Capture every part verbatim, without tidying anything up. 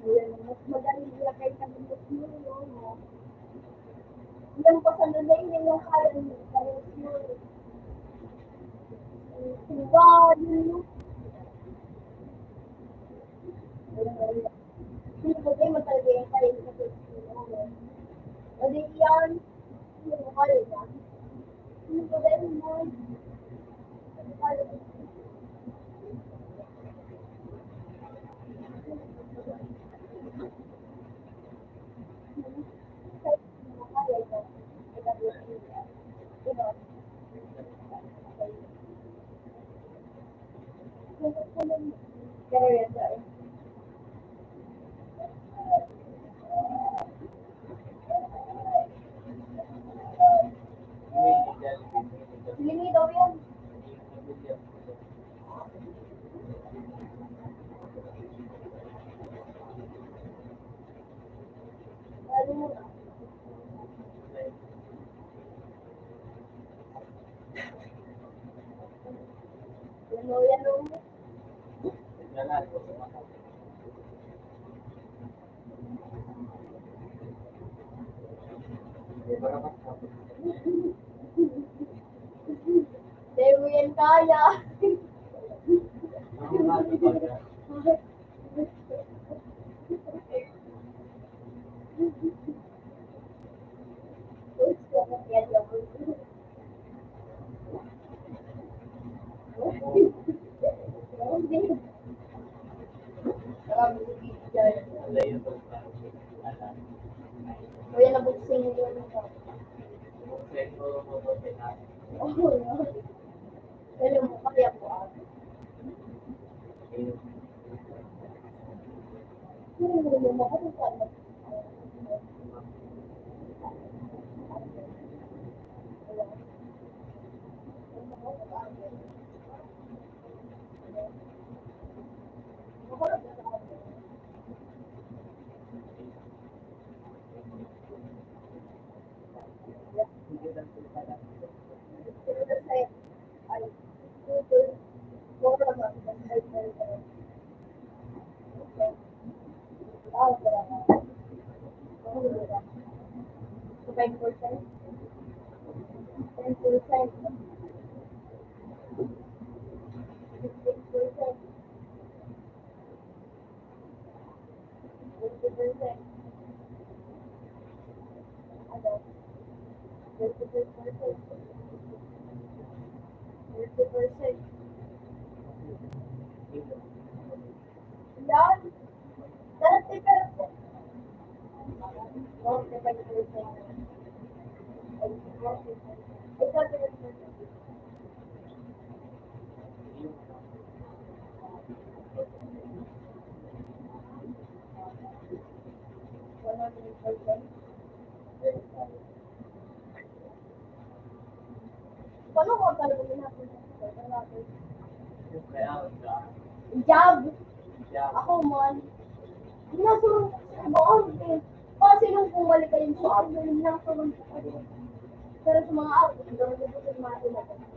Ayan, mas magaling ilagay sa gilid yun, no? Ilang pasan na lang yung kaya niyo, kaya niyo. Diba, yun, no? Hindi ko din matalaga yung kaya niyo sa gilid yun, no? Pwede yan. Hindi ko kaya yan. Hindi ko din, no? Hindi daw yan. Hindi mo yan kaya. Kuya, nabuksing mo yun. Oo. Alam mo, kaya ko, ah. Five percent. Ten percent. Fifteen percent. Thirty percent. Ano? Thirty percent. Thirty percent. Yan. Thirty percent. Forty-five percent. Ay, forty-five. Ay, thirty percent. Paano ko ang tanong mo na? Job. Ako man. Ginasurong ko sa baon, eh. Kasi nung bumalik kayo sa amin, ginasurong ko kayo. Pero sa mga ako, hindi ko gusto yung mga tinatawag.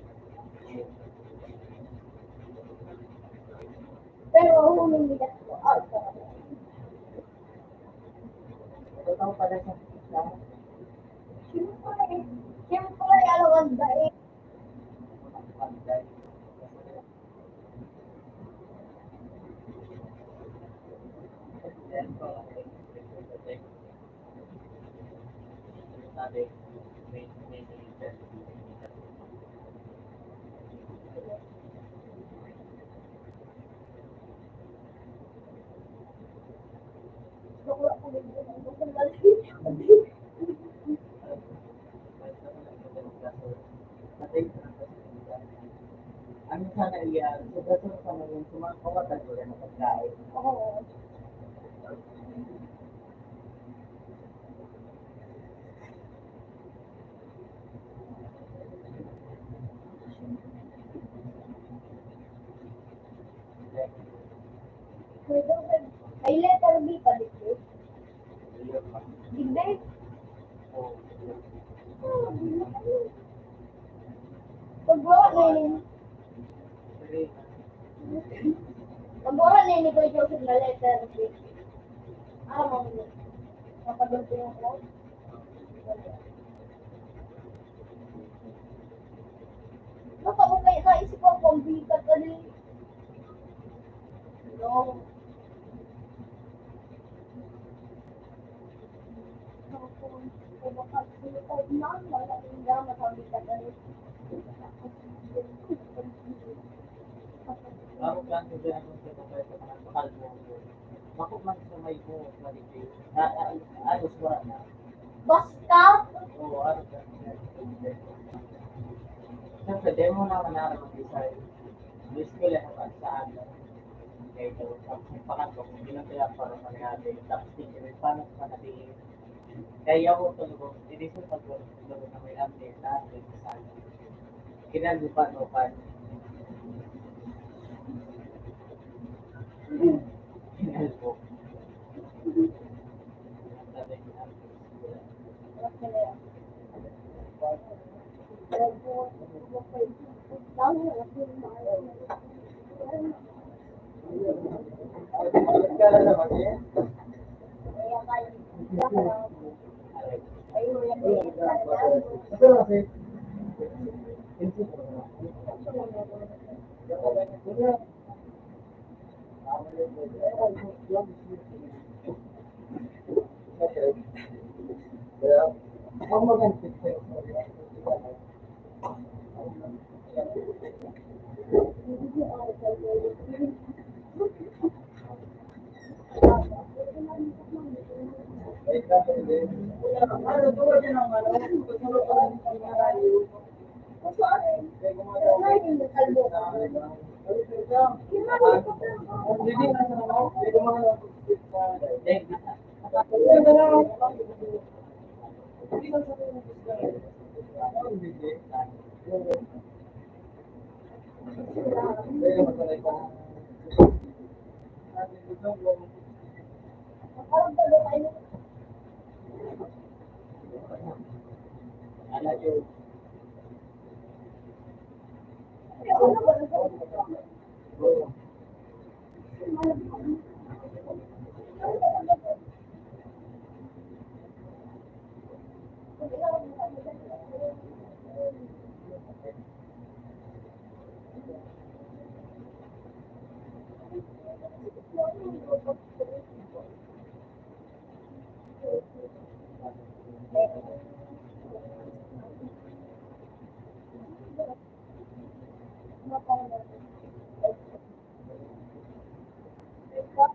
Pero ako nung bigat ko, out ko. Ito pala sa isa. Siyempre, siyempre, ano ang dahil? Ang sana iya, sa gasolina sa mga kawatan ko na pagkain. Oo. May letter B pa dito. Hindi. Pagbuhat na yun. Pagbuhat na yun ni Kuya Joseph na letter B. Ah, mami. Kapag yung pinag-, Baka mo kaya naisip ko kung bigat ka rin. No. Ako lang sa mga bakal mo. Bako man sa may buhok, maliit. Ah, ah, ayos, wala na. Basta? Oo, ayos na. Siyempre, demo naman na naman design. Gusto ko lang ang saan. Kaya ito, tapos yung pangatlo, kung ilang kaya para mangyari. Tapos, tingin, paano ko manatiin? Kaya ako talaga, hindi ko pag-, talaga na may update, na update sa akin. Kinalbo pa, no, pa. Kinalbo. Ha?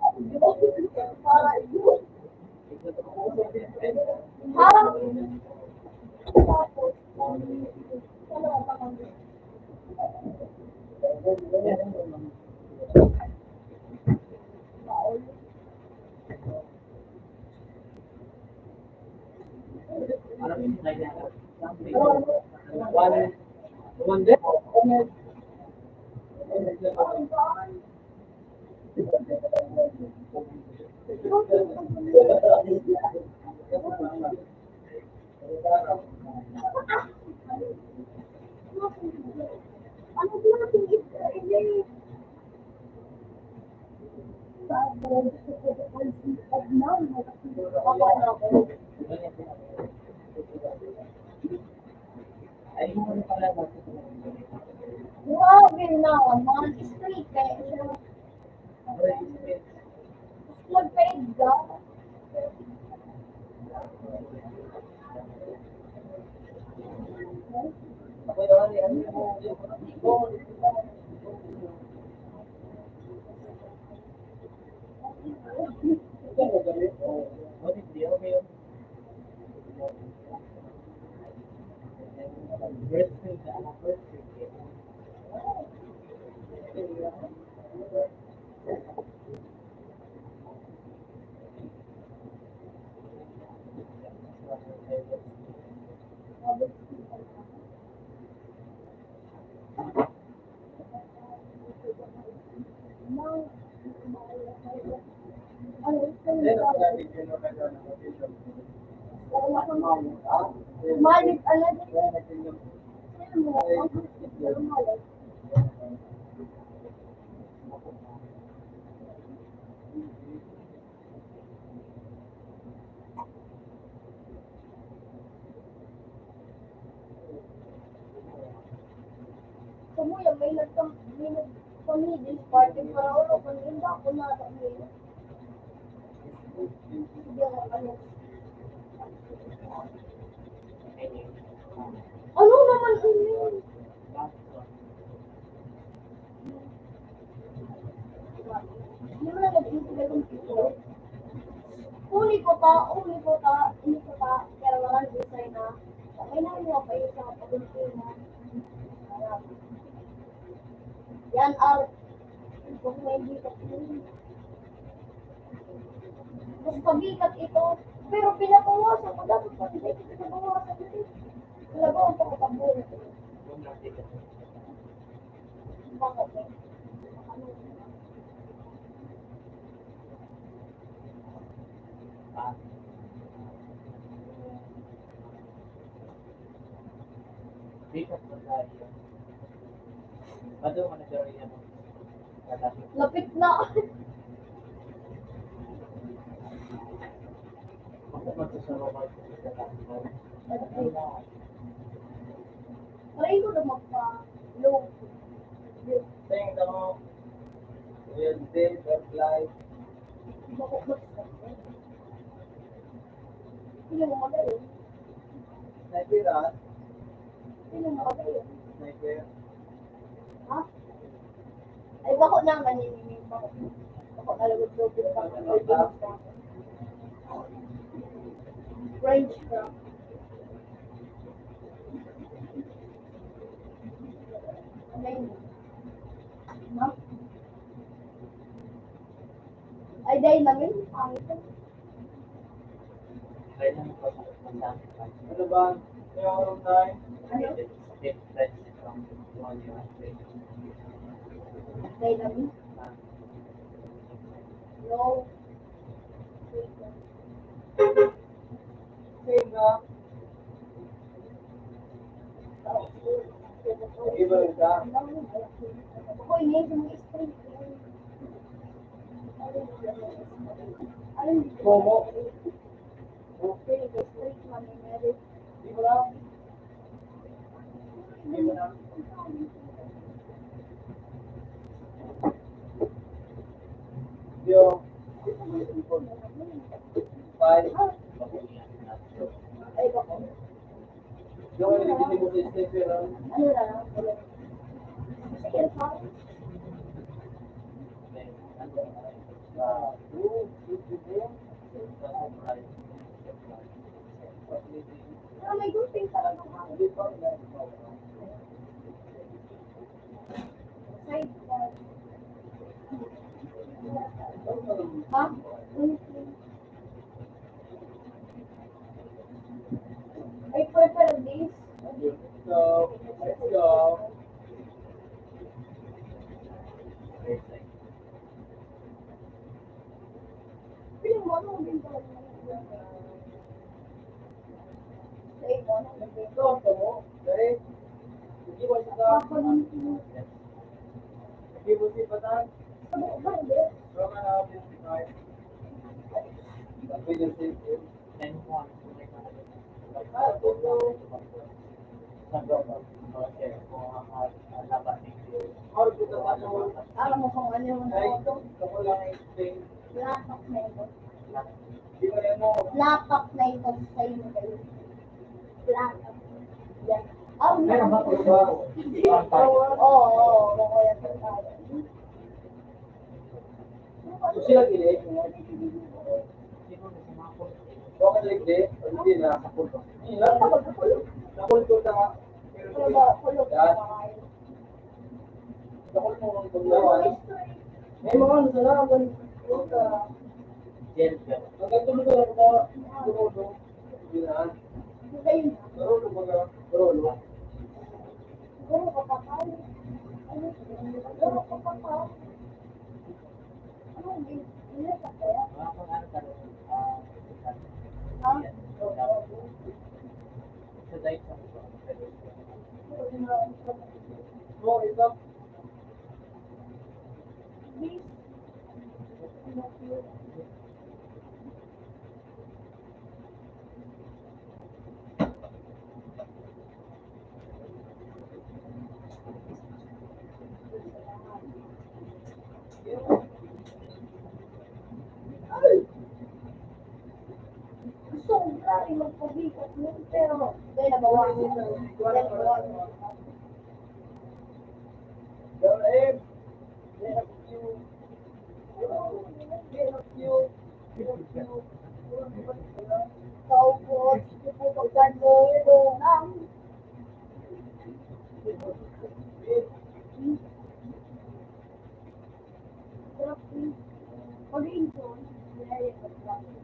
Grabe na, mga straight kaya siya. Nagpaid ka? Kamuya, may nagtam-, may nagpamigil sa party para ulo, kung hindi ako na, ano naman yun? Huli ko ta, huli ko ta, huli ko ta, pero wala nang design na. May naiwan pa yung sa pagkakita na. Yan, art. Kung may bigat yun. Mas pabigat ito. Pero pinabawasan ko. Dapat pati may pinabawasan ito. Talaga ang pagkakabuhay. Bakit? Lapit na. Try ko na magpa-low. Thank you. Will be the flight. Sino mo magayon? Sniper, ah. Sino mo magayon? Sniper. Ha? Ay, bako na ang nanininig. Bako. Bako na lugod-lugod. French craft. Ano yun? Ma? Ay, dahil namin, pangit. Ano ba? Kaya ako nung nine? Ano? Dahil namin? No. Save na. Iba rin ka. Ako, ini, yung street. Momo. Di ba? Yo. Five. Yo, hindi mo sa sniper, ah. Ha? Ay, pwede pala, miss. Piling mo, ano ang ginagawa mo? Sa imo, ano ang ginagawa mo? Ako, ano ang ginagawa mo? Sa buong mundo? Alam mo kung ano yung lapak na ito? Lapak na ito sa iyo. Lapak. Yan. Oh, meron ba ito? Oo, oo, oo, oo, yan. Sila gini. Baka ligdi, hindi na sa pulo. Hindi na sa pulo. Sa pulo na. Yan. Sa pulo mo ang paglawan. May mga ano na lang, ang pulo na. Ang ganito mo na mga pulo. Hindi na. Pero kumbaga, pero ano? Siguro kapatay. Ano? Siguro kapatay. Ano? Hindi, hindi na kapatay. Mga kung ano ka rin, ah, Ha? Sa diet sa mga. Oh, ito. Sobra rin magpabigat nun, pero, dahil nabawasan na, dahil nabawasan na. Kaupod, ipupugan mo, ipunang. Sarap din. Pag-iinsan, nilagay ko sa plastic.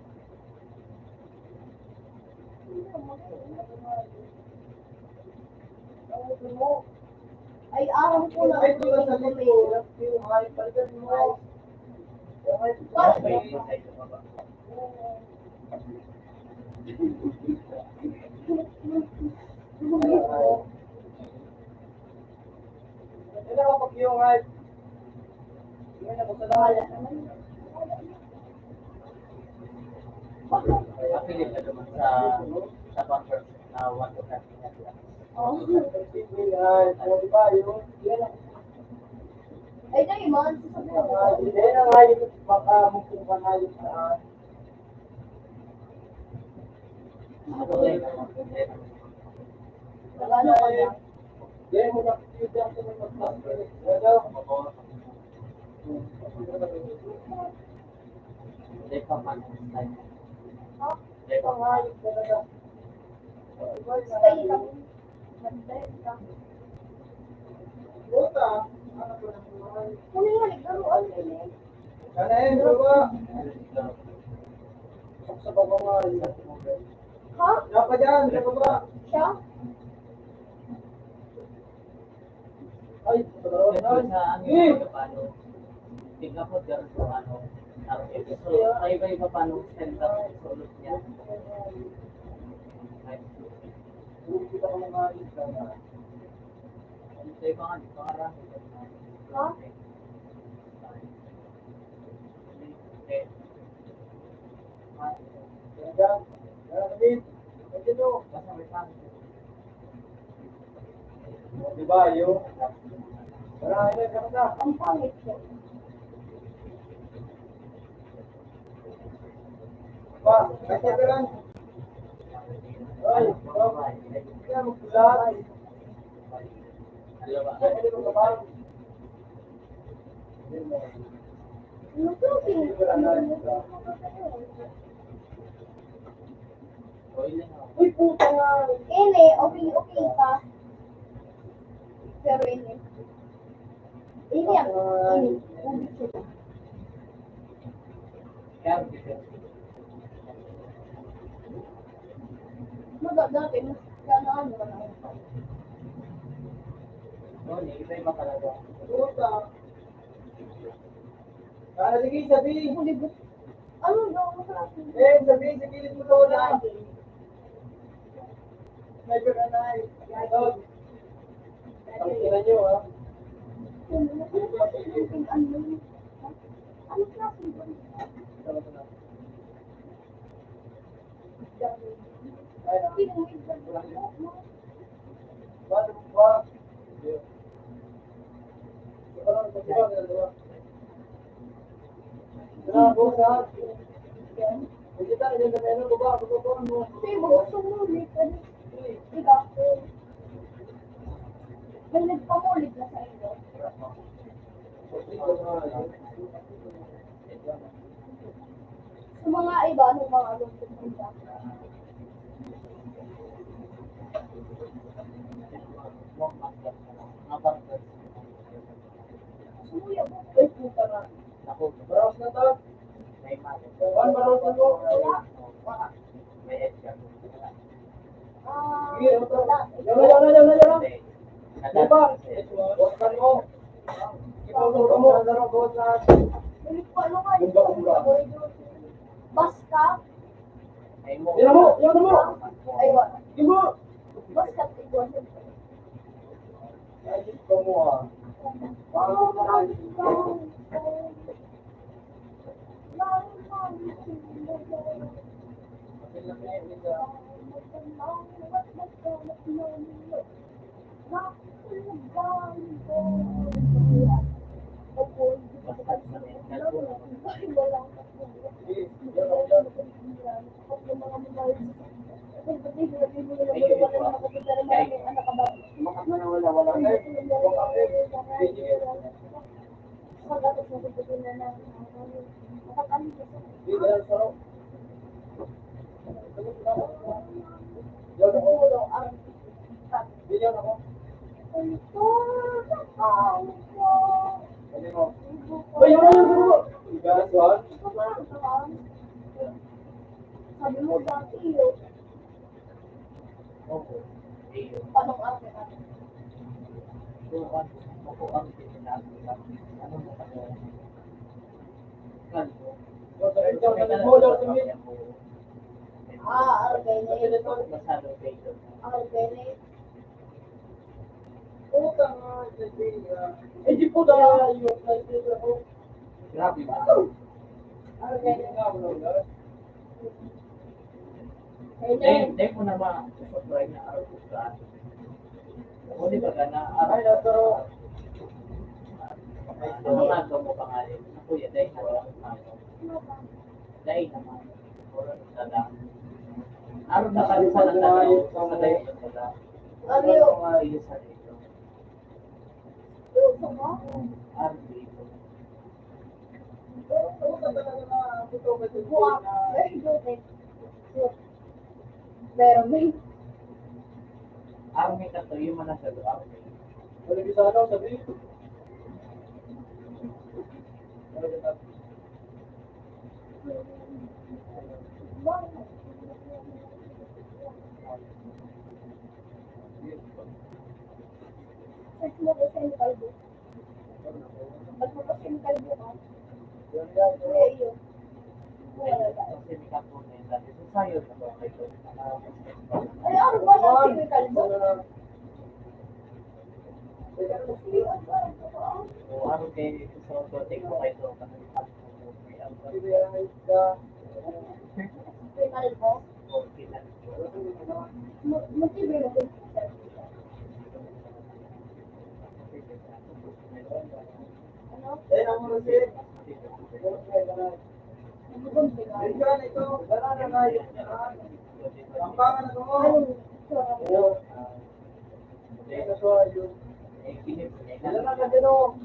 Ay, aram ko na. Ay, ito na sa likod. Yung high, palitan mo high. Yung high. Wala naman. Mapilit na naman sa, sa buffer na one to thirty na siya. Oh. Ay, tayo, man. Hindi na nga yung baka mo kung kanayos na. Ano nga, naglaruan, eh? Kanayan, baba. Sa baba nga, yun. Ha? Dapat dyan, sa baba. Siya? Ay, sa baba. Ito sa ano, eh, paano? Tingnan ko dyan sa ano. Ang episode, iba-iba paano center ang episode niya. Ay. Sa iba nga, di pa nga. Ha? Di ba, yun? Ang pangit ko. Pa, kaya ka lang. Ay, pa, kaya mo pula. Kaya ka lang. Uy, puta nga. Ini, okay, okay pa. Pero ini. Ini ang, ini. Ubit siya. Maga-, dati, mas, gano'n, ano, ano. Puta. Ah, sige, sabi. Ano daw? Eh, sabi, sa gilid mo daw na. Sniper na na eh. Idol. Ang ina nyo, ha? Ano klase ba? May nagpamulit na sa inyo. Sa mga iba, anong mga lungkot nila? Sumuya po. Ay, puta na. Ako, baraos na to. May mali. Juan, baraos na to. May edge ka. Sige, ano to? Yan na, yan na, yan na, yan na. Di ba? Huwag ka mo. Ikaw, huwag ka mo. Ano, huwag na. Basta. Yan mo, yan mo. Aywa. Yan mo. Basta, ikaw. Ay, ikaw mo, ah. Parang Sabi mo dati yun. Opo. Ayun. Paano ang akin? Opo, ang sinabi ko. Ano mo pa? Kalbo. Ah, organic. Organic. Utang nga, sabi niya. Eh, di po na yung translator ko. Grabe ba? Ano kaya nga, bro? Dahil, dahil ko na ma-, subscribe na araw ko sa, ako di ba ka na, araw. Ay, pero, ano nga ito mo pangalan? Ako yan, dahil ko lang ako. Dahil naman, oras na lang. Araw na kayo sa nagdadalaw, sa dahil ko lang. Ano yun? Mga iyo sa dito. Ano ba? Araw dito. Buwak. Very good. Pero may Army ka to, yung mga sa lugar. Wala bisa ano, sabi. Search mo ko sa kalbo. Pag mo kasi yung kalbo ka, kaya yun. Wala ba? Ay, ano ba lang yung kalbo? Ano kayo sa mga tingin mo kayo? Kalbo? Mo-, motibo na po. Ano? Ano ba? Ano?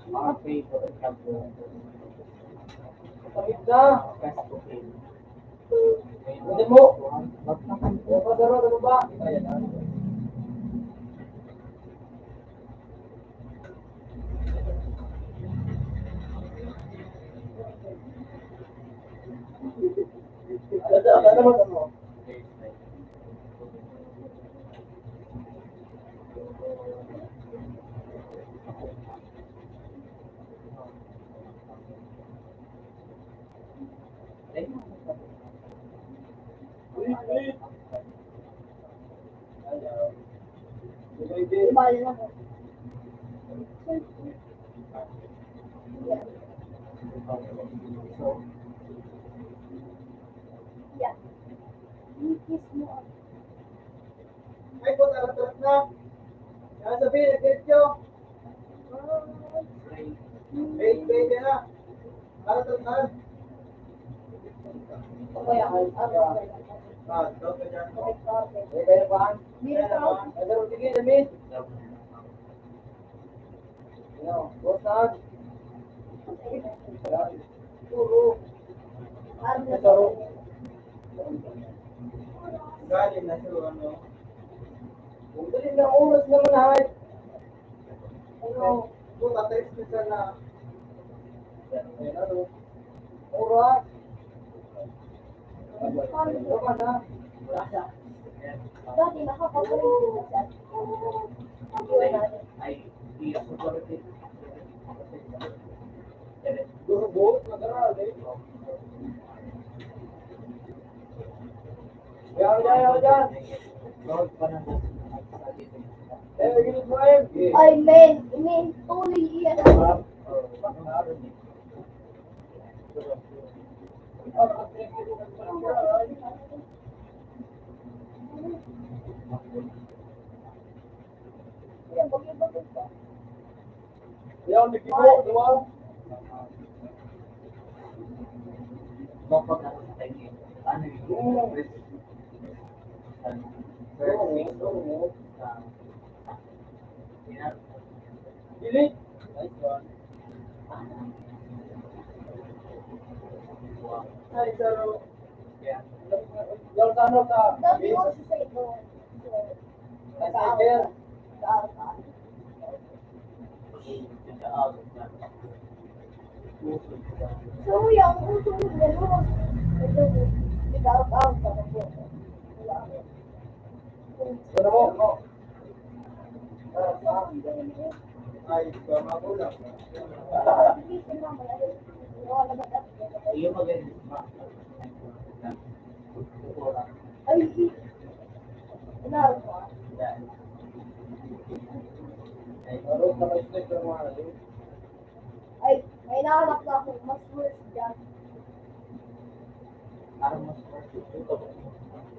Mga favorite na po. Kapit na. Best cooking. Ano mo? Ano ba? Ayan, ah. Ay, po, tarap-tarap na. Yan, sabi, nag-greet nyo. Wait, wait, yan na. Tarap-tarap na. Ah, ito, ito, yan. Ito, ito, yan. Sige, sige. Ano, boss, saan? Ayan. Puro. Ano na to? Galing na sa ano? Ang galing na oras naman, ay. Ano? Puta, text na siya na. Ayan, ano? Oras. Dati nakakapagod na siya. Yan, yan, yan, yan. Ay, men, men, tuloy iyan. Yan, may kibo, di ba? Ano yun? Oo, oo. Dili. Ay, pero, yung ano ka, Recycle. So, yung uso yung gano'n. Ito, ikaw, ikaw, ikaw, ikaw. Ano mo? Ay, ikaw, magulang. Iyo, maganda. Ay, ay, may nahanap na ako. Mas worse dyan. Parang mas worse ito.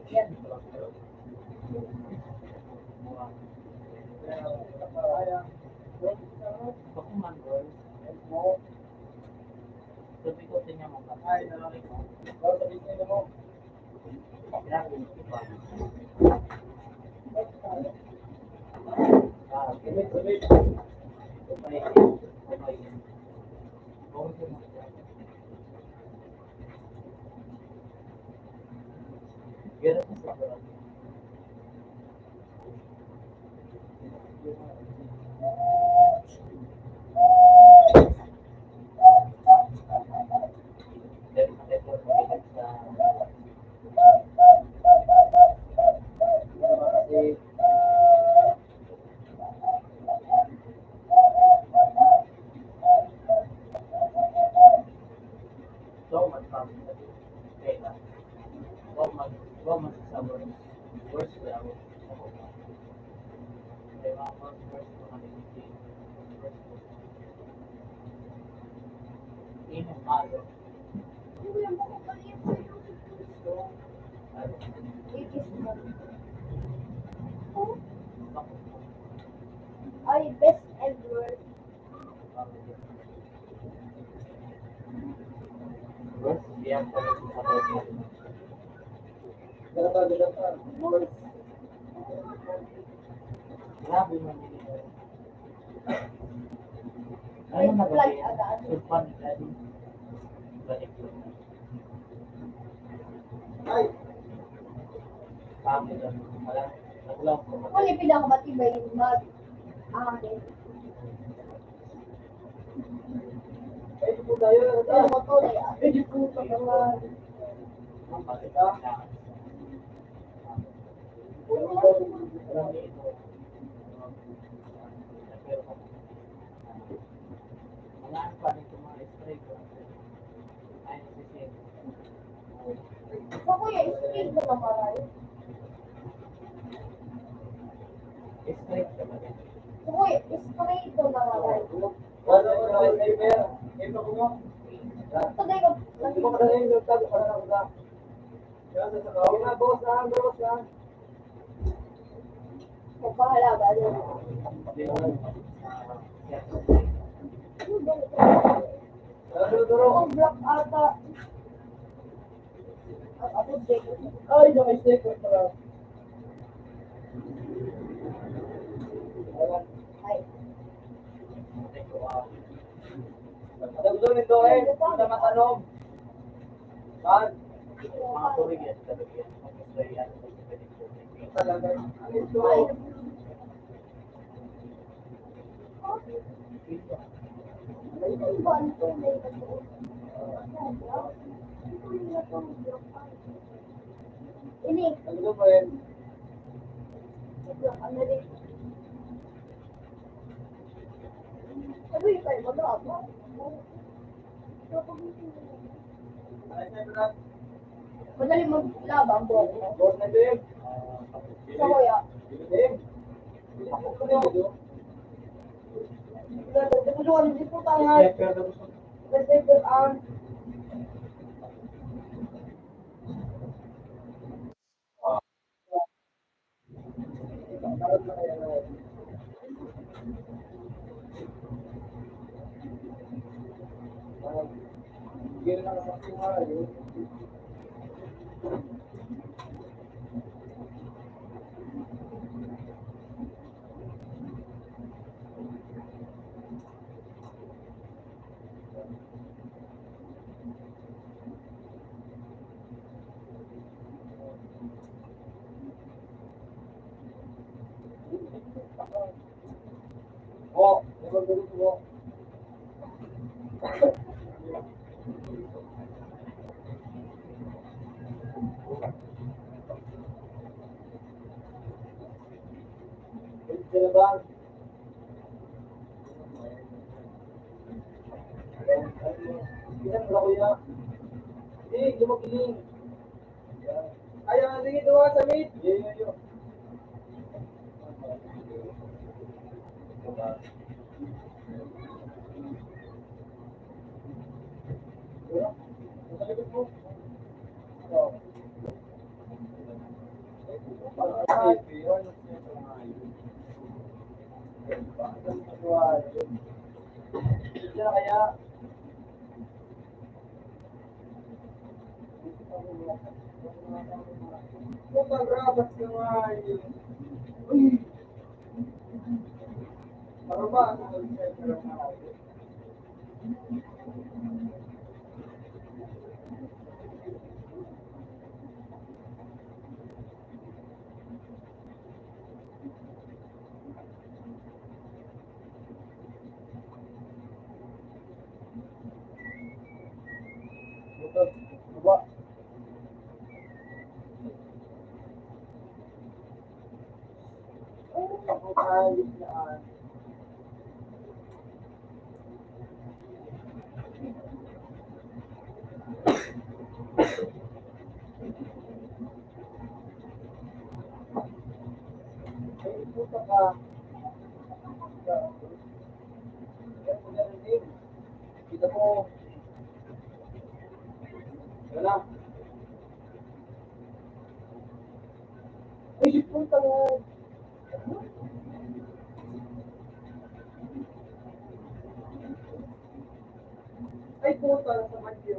Yan. Sabi ko, tingnan mo. Ay, sabi ko, tingnan mo. So, magpapit. Teka. Wa mag-, wa magsasabot. Words daw. Kaya mga words, mga words. Ay, best and worst. Grabe man yun. Ano na ba yun? Sulpan, daddy. Balik yun. Ay! Pangit lang. Wala. Naglaw ko. Kung ipila ko matibay yung mag-, ah, okay. Pwede po tayo. Ano ba to? Pwede po pa naman. Ang pakita. Mga ano pa nito, mga spray ko. Ay, nasisira. So, kuya, straight na lang, aray. Straight ka ba yan? So, kuya, straight na lang, aray. Wala ko na, wala ko na. Ito, di ko. Ito, di ko. Yan, sa kauna, boss, ah, boss, ah. Magpahala ba yun? Duro, duro. Ang black ata. Ang abot, eh. Ay, yung sticker pala. Ay. Ang gusto nito, eh, hindi na matanom. Saan? Mga turig yan, talaga yan. Talaga. Ito. Ini. Ano ba yan? Ano rin? Sabi kayo, mag-aabot. Madali maglaba ang buhok mo. Sa kuya. Kaya nga, sige, duwa sa meet. Kaya, Putang rabat ka nga, eh. Uy! Para ba? Kita mo, Wala. Ay, puta nga. Ay, puta, sa bagyo.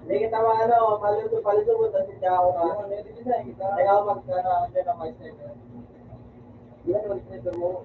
Hindi kita maano, paluto, paluto mo, tapos ikaw na. Kaya mag, ano, ano na, mag-sniper. Yan, mag-sniper mo.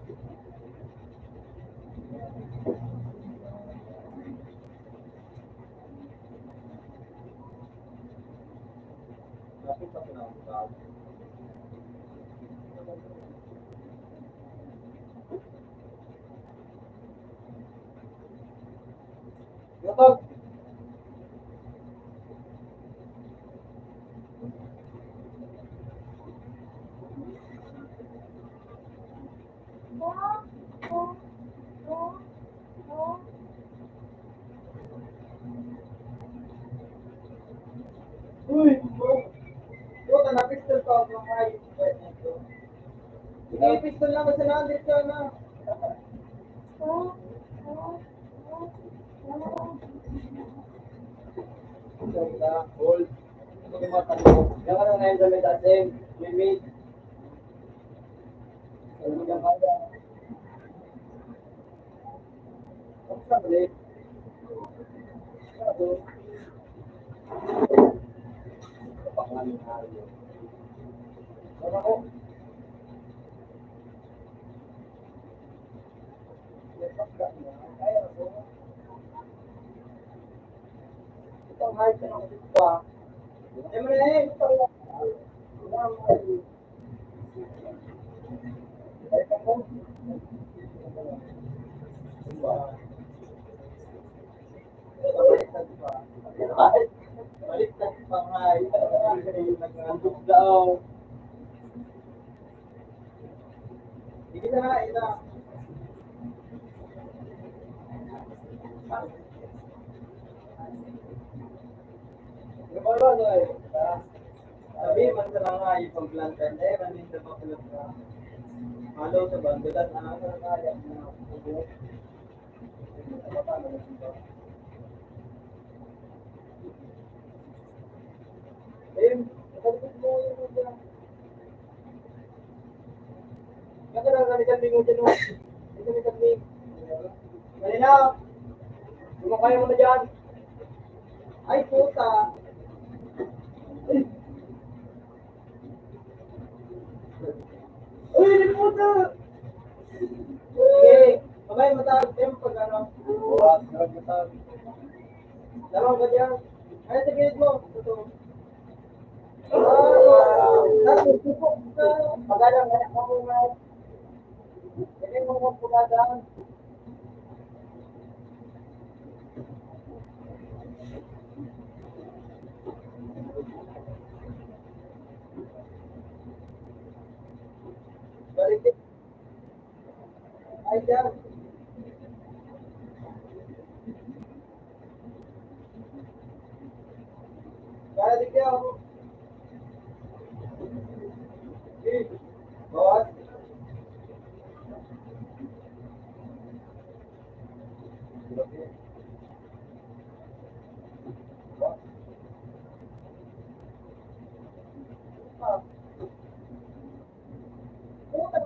Uy! Puta, na-pistol pa ako, mga ayos. Sige, pistol lang, basta na-under ka na. Hold. Yan ka na ngayon sa may taas, eh. May mid. Baliktad pa nga, eh. Nag-aandog daw. Sige na, ina. Sabi man sa mga ipaglantan, eh, manin sa mga pulot na. Malo sa banggalan, ah, sa kaya na. Kanina, sumakay mo na dyan. Ay, puta. Uy, puta! Sige, mamaya mataas kayo pag ano. Bukas, mataas. Larong ka dyan. Ay, sa gilid mo. Ito. Ah, tapos, supok ka. Pag-alam, anak mo muna. Hindi mo magpugatan. Balik. Ay, yan. Balik yan. Sige. Boss. Puta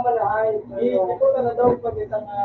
malahay. Hindi ko na daw pagkita nga.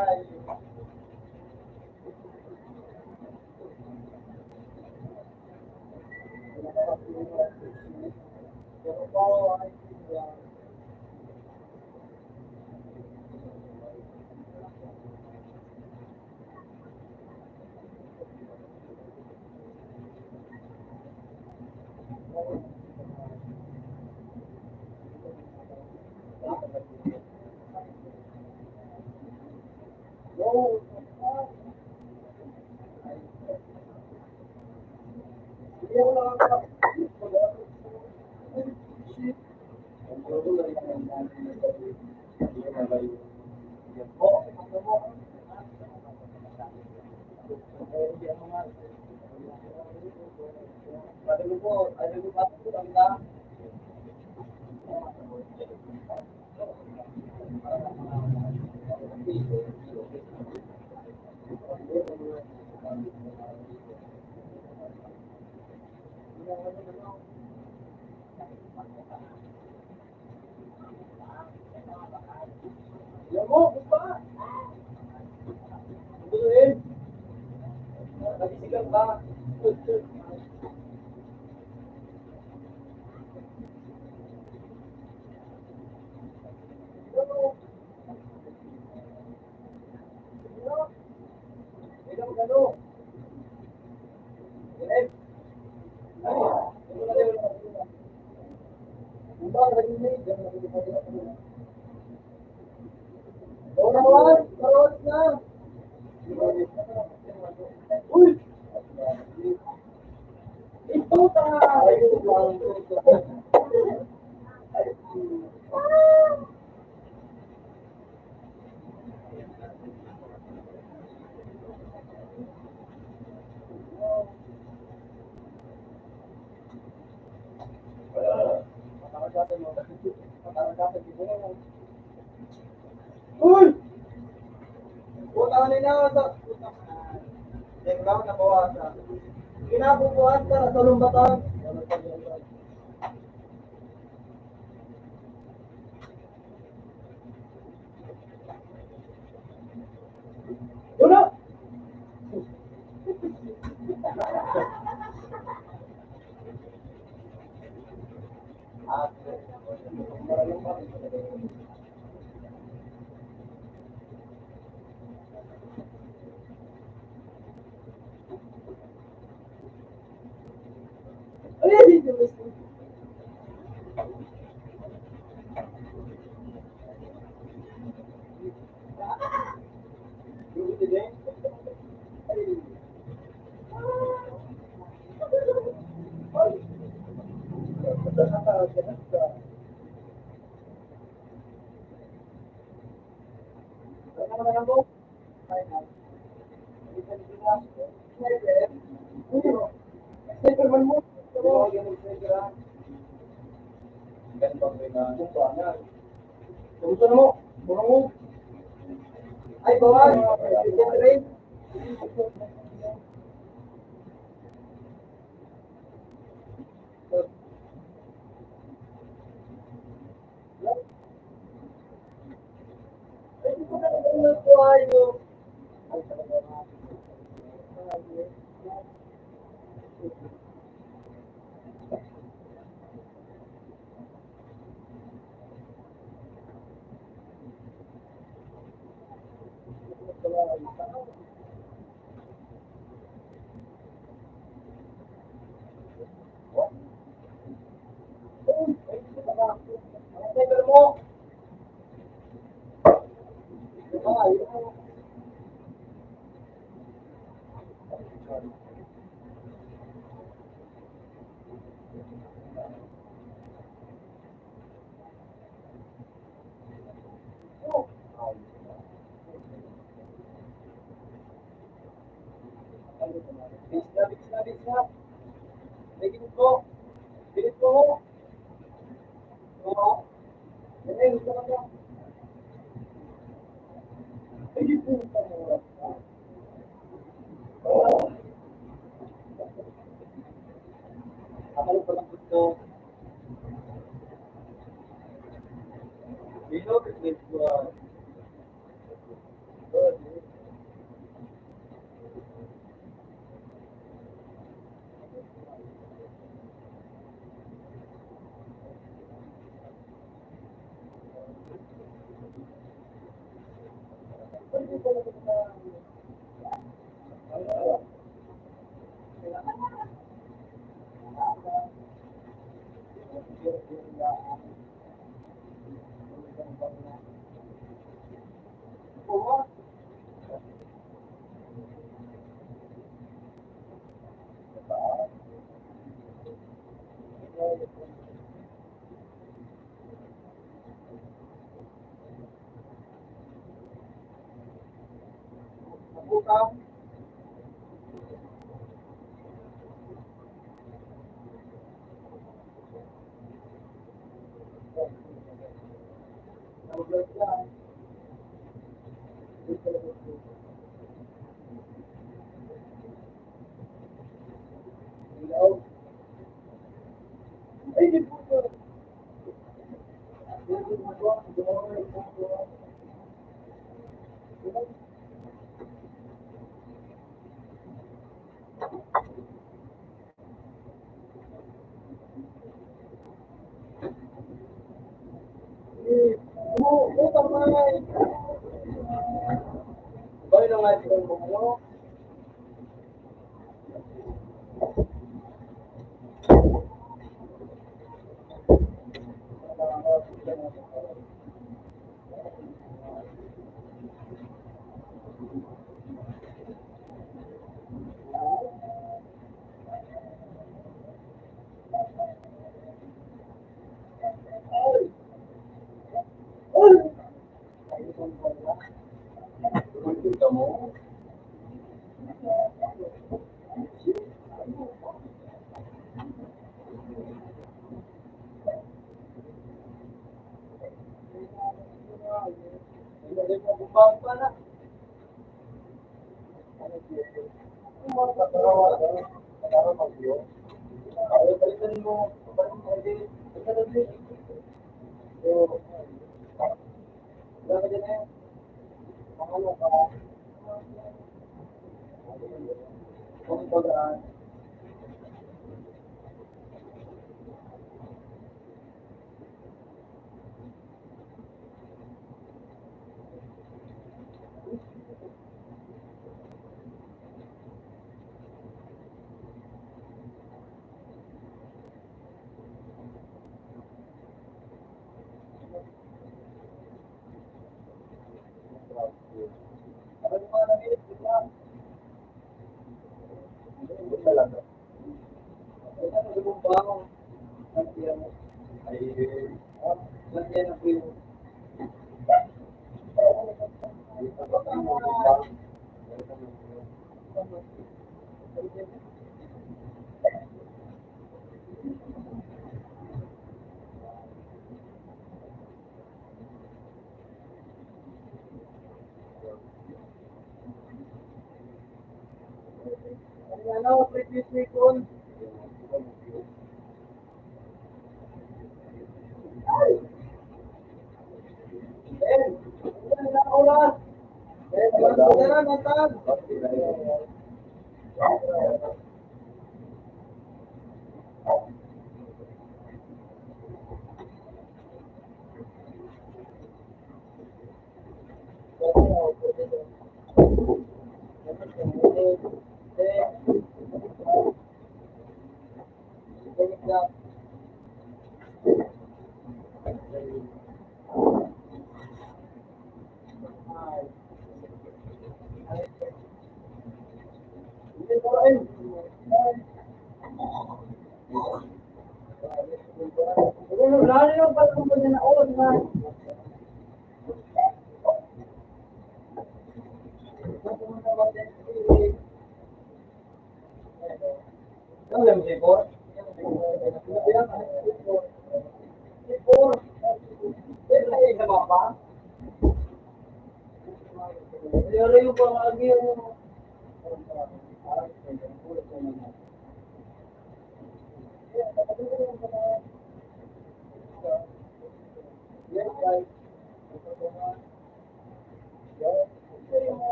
Uy! Puta na nga sa... Ikaw, nabawasan. Kinabubuhan ka na sa lumbatan. Yun na! Ay, bawal.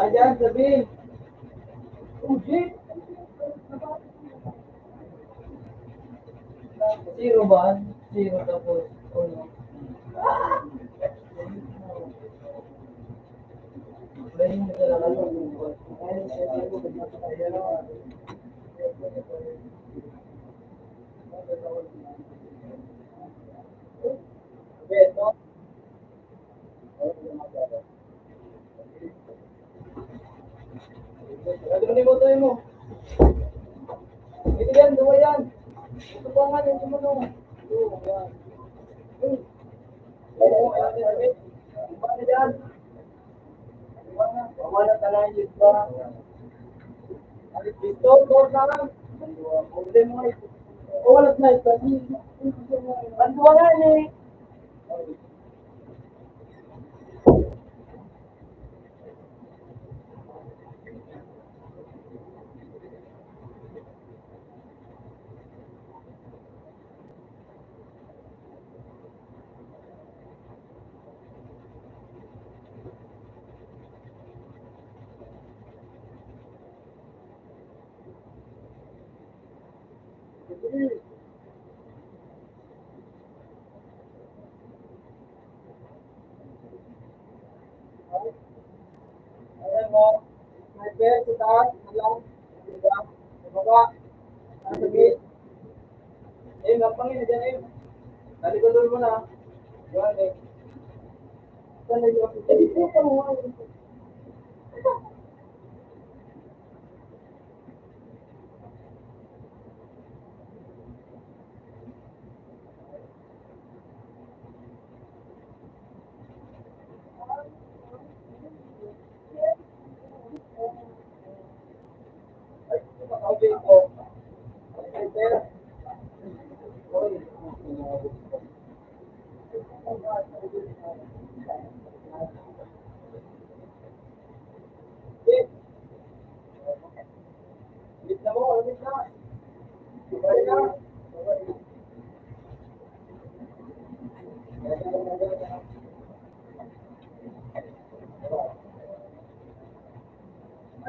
Ayan, sabi. Zero ba? Zero tapos uno. Ano ni mo tayo mo? Ito yan, duwa yan. Ito pa nga, yung sumuno. Ito, yan. Ito, yan, yan, yan. Iba na yan. Iba na. Wala na tayo, iba. Ano, ito, ito, ito. Problema, eh. Oh, wala na, iba. Ang duwa nga, eh. Ayan mo, sniper sa taas, sa lang, sa baba, sa gate. Eh, ang pangin, dyan eh. Talikod mo na. Yan eh. Saan na yung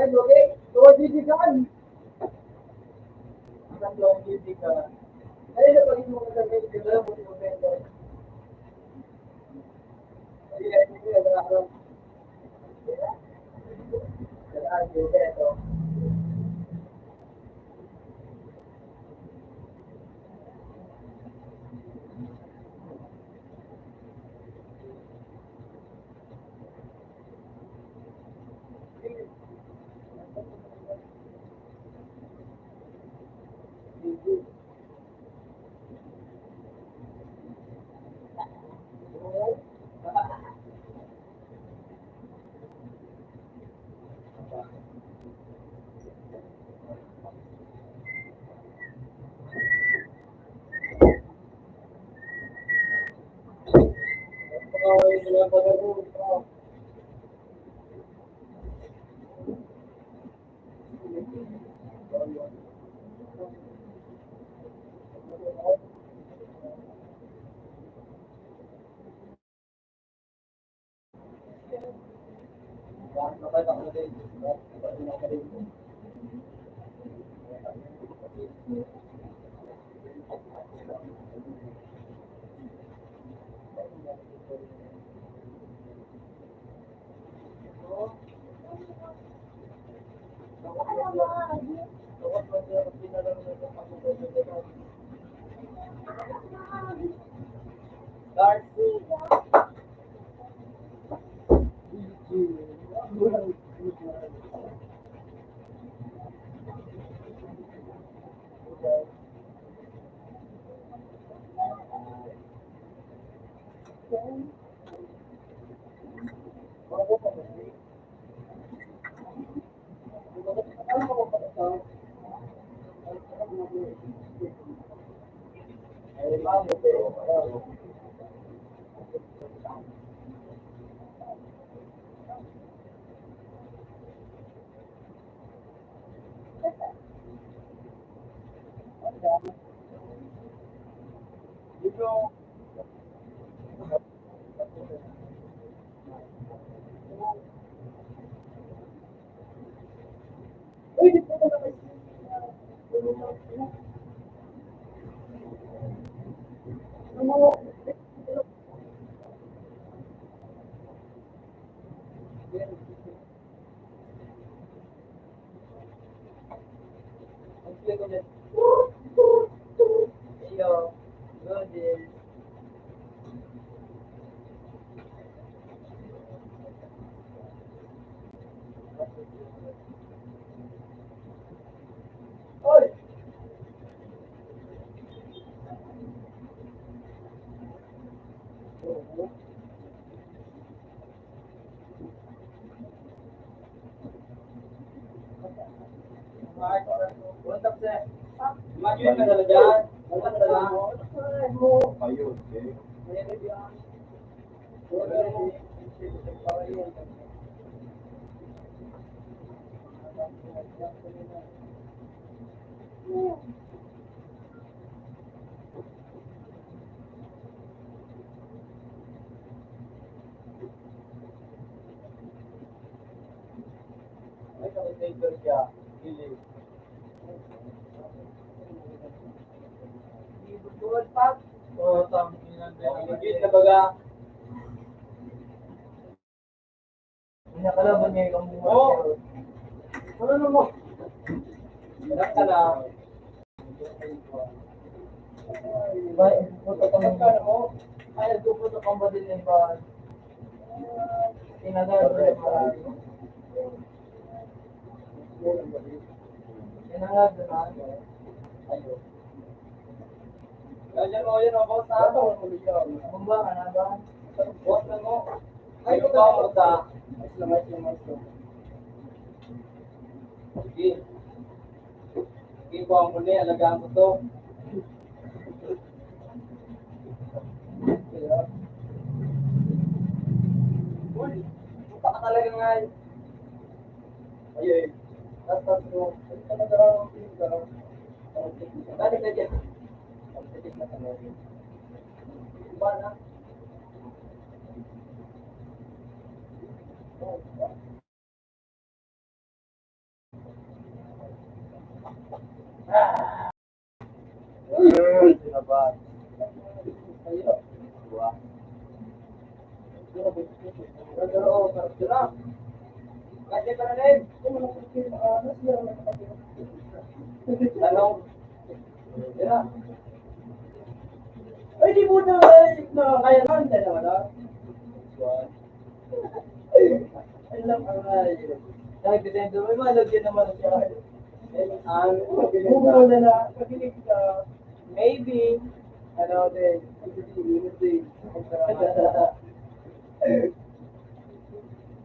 Ay, okay. Tuwad di ka. Ang tuwad di ka. Ay, napagin mo ka sa mga Pinakalaban niya yung mga Oo. Ano na mo? Anak ka na. Ba, puto ka mo. Ay, nagpuputo ka ba din yung ba? Tinanong ko yung marami. Tinanong ko na. Ayun. Ganyan mo yun, oh, boss, ha? Bumba ka na ba? Boss na mo. Ay, ito ba, boss, ha? Sige. Sige po, ang muli, alagaan ko to. Uy, puta ka talaga nga, eh. Ayun, eh. Tapos, oh, ay, talaga, oh, talaga. Balik na dyan. Iba na. Ano? Ay, di mo na, ay, na, kaya naman, kaya naman, ah. Ay, lang, ay. Ay, ganda, may mga lagyan naman siya. Ay, ang, move on na lang. Makinig ka. Maybe, ano, din, hindi, hindi.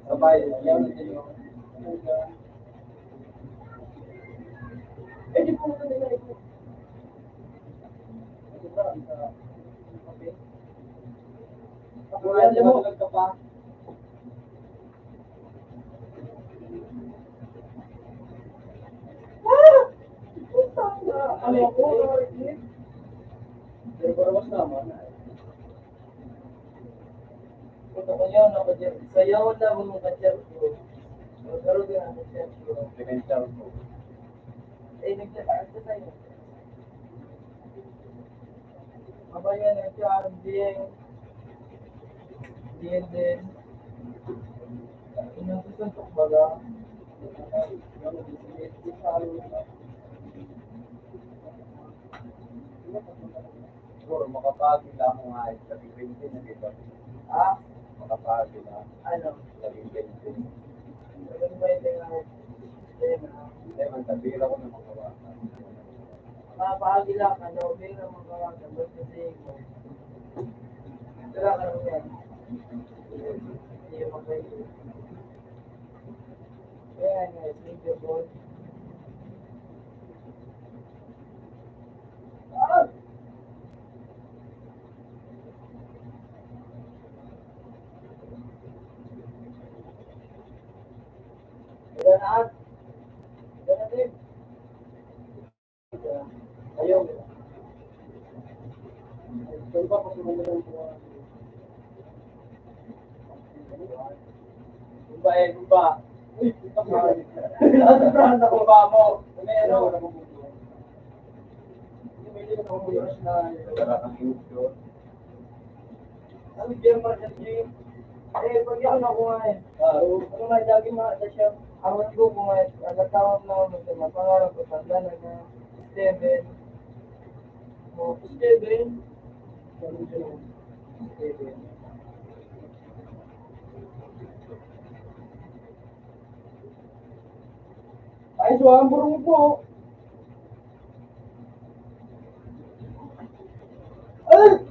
Sabay, yan, yan. Eh, di po naman nila ito. Ako, alam mo, ka pa. Ah! Putang ina. Pero para mas naman. Puta ko yun, ako dyan. Sayaw na, mga ka-chat ko. Elemental po. Mabaya na siya, ang D N, D N din. Inang susuntok baga. Siguro, makapagod lang ako nga, eh, sa bibente na dito. Ha? Makapagod lang. Ano? Sa bibente. Ano ba yung tingnan mo? Hindi, man, sabihin ako ng mga bata. Makapagod lang, ano, hindi na magawa, ano, kasi, wala ka lang yan. Hindi, okay. Kaya nga, thank you, Lord. Ayaw. Kumba eh, kumba. Uy, kumba mo. May ano? Ang German kasi, eh, pag yan ako nga eh. Ah, oo. Ano nga, lagi mga, na siya, awan ko kung nga, nagkatawag na ako, sa mga pangarap ko, tanda na nga, seven. O, seven. Seven. Ay, so, ang burong po. Ay!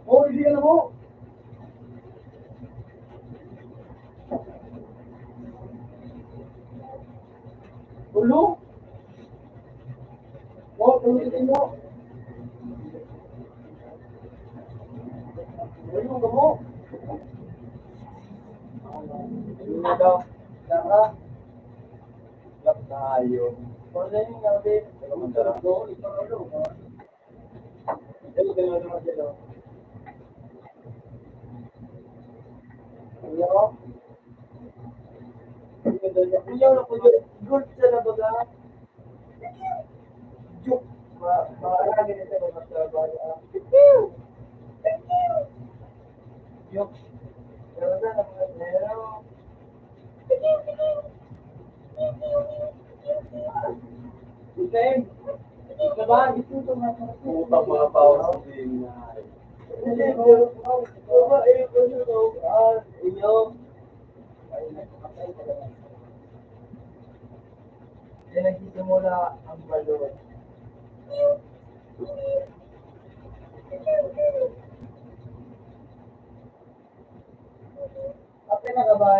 Oh, hindi ka na po. Ulo. Oh, ulo mo. Ulo mo. Ulo daw. Tara. Lap tayo. Wala yung gabi. Teka, mandara. Kuya, kuya, good siya na baga. Joke. Ma-, maarami na siya magtrabaho. Joke. Pero na, pero Puta, mga tao sa Pilipinas. Diyan nagsisimula ang balon. Kape na ka ba?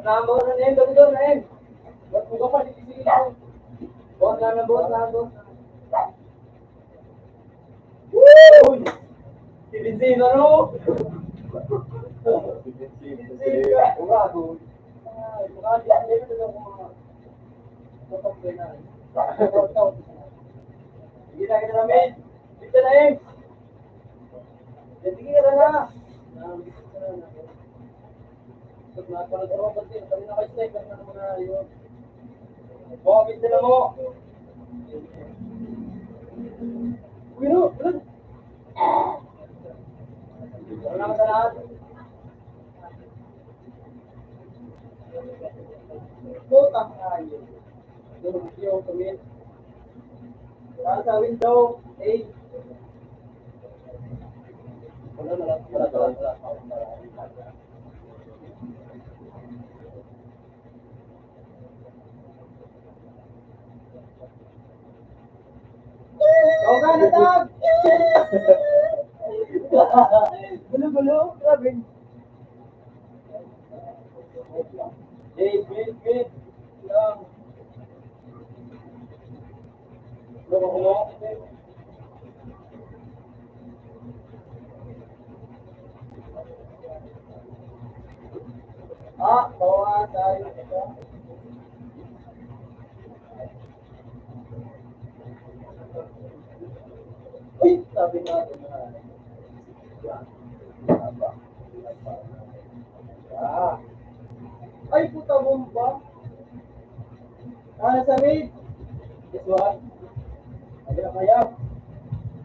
Ang boss na name, dali doon, name. Ba't mo ka pa, di sige lang. Boss na, boss na, boss na. Uy! Si Vincent, ano? Si Vincent, bravo. Ay, baka di ang level ng mga kapag na. Sige na, kita namin. Kita na, eh. Sige ka na. Bakit sila mo? Uy, no, ulan. Wala ka sa lahat. Putang ina. Durugsyo, tumit. Saan sa window? Eh. Wala, wala, wala, wala, wala. Ikaw ka, natag! Gulo-gulo, grabe. Wait, wait, wait. Lang. Ano ba kuno? Ah, bawa tayo. Uy, sabi nga, ah. Ay, puta bomba. Ah, sa mid. This one. Ay, na kaya.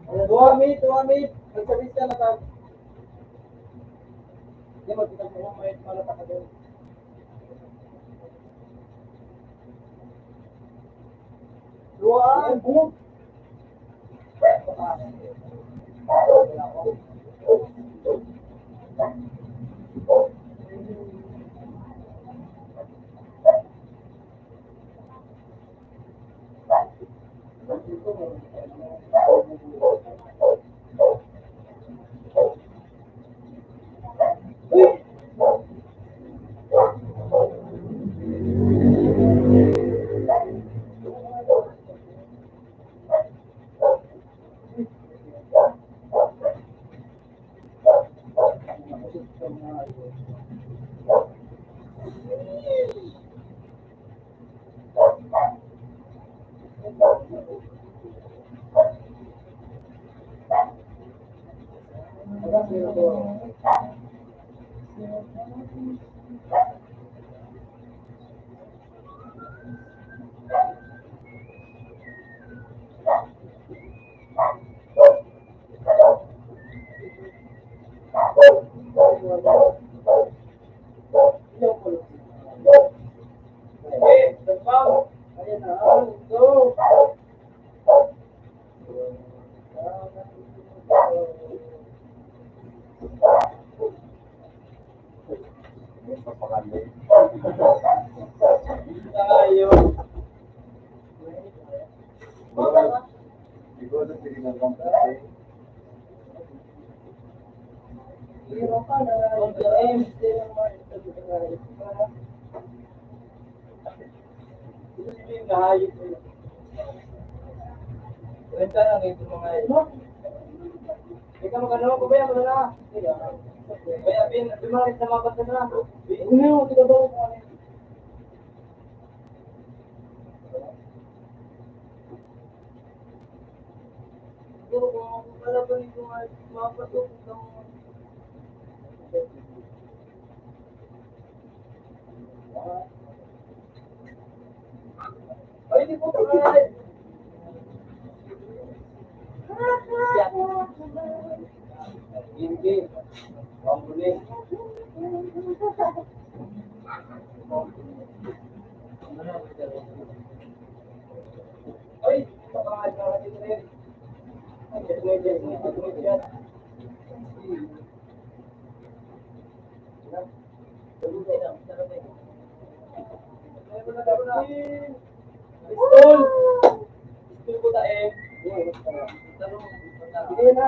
Ay, duha mid, duha mid. Magsabit ka na tag. Di, magkita mo, may malata ka doon. Duha. Renta na, renta mga ito. Ikaw, magkano? Pabaya mo na lang. Kaya, pin-, pimarit na mga bata na. Ano yung ito ba? Siguro kung ako pala ba nito nga, mapatok ng Ay, di po tayo. Hindi. Pamuli. Ay, baka nga siya kasi rin. Ay, yes, yes, yes, yes, yes. Pistol! Pistol po tayo. Sige na.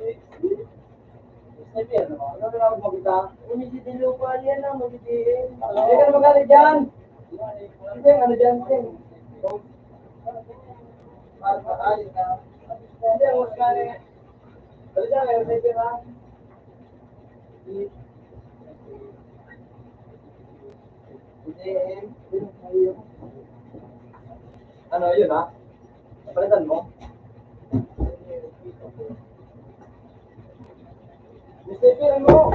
Sniper, ano? Ano na ako makita? Hindi si Dilupa, yan lang, magiging. Hindi ka na magalit dyan. Hindi, ano dyan, Sing? Hindi, ang mas kaya. Dali dyan, may sniper, ha? Ano, yun, ha? Napalitan mo? Newspaper mo!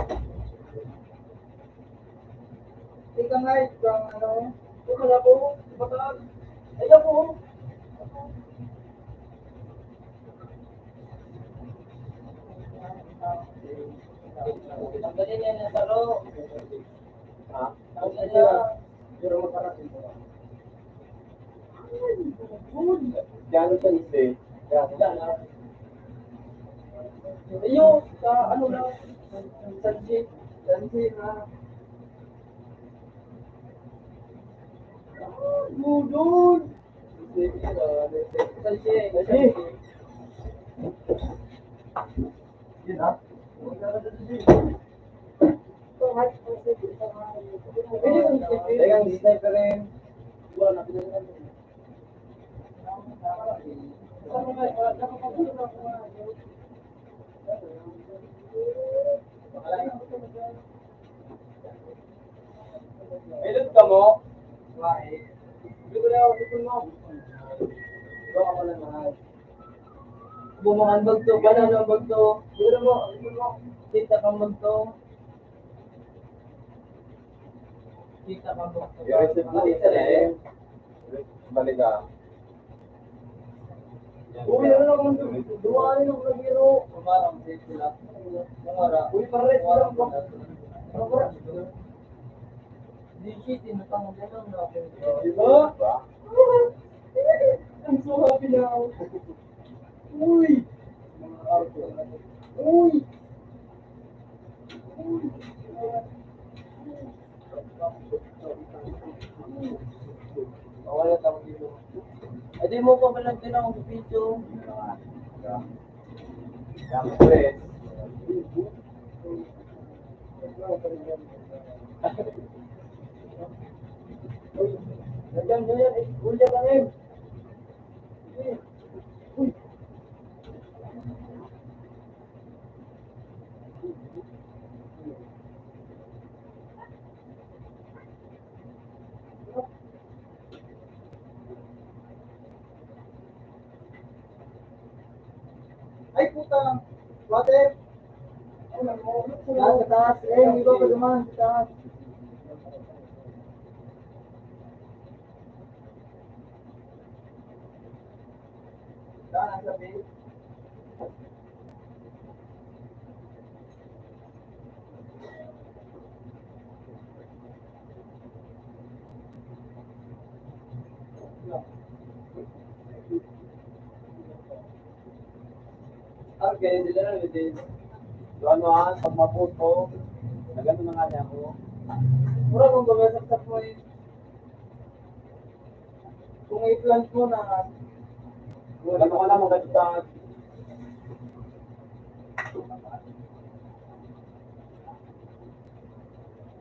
Ika nga, ikaw, ano? Ikaw na po, bataan. Ay, ako. Ang galing yan, yung taro. Ha? Ang galing. Pero magkarating ko. Gano'n sa isa eh. Gano'n. Ayun, sa ano lang, sa G, sa G na. Gudon! Sa G, sa G. Yun, ha? Teka, ang sniper rin. Pilot ka mo? Hindi ko na ako, ipon mo. Ikaw ako lang mahal. Bumangan bagto, banana bagto. Siguro mo, siguro mo. Kita kang bagto. Kita kang bagto. Yung receipt mo, isa na eh. Balik ka. Uy, ano na kung dumaan yung nagiro? Umarang sa sila. Umara. Uy, pare, parang ba? Ano ba? Di siya, tinatang mo lang na. Di ba? I'm so happy now. Uy! Uy! Uy! Wala tao dito. Eh, di mo pa pala tinawag sa video. Siyempre. Nandiyan, nandiyan, eh, Julia lang eh. Ay, puta. Water. Taas, sa taas. Eh, hindi ba pa duman? Sa taas. Saan ang sabi? Okay, dila na, dila. So, ano, ah, pag maputo, nagano na nga niya ako. Mura kung gawin sa mo eh. Kung i-plant mo na, wala mo na maganda.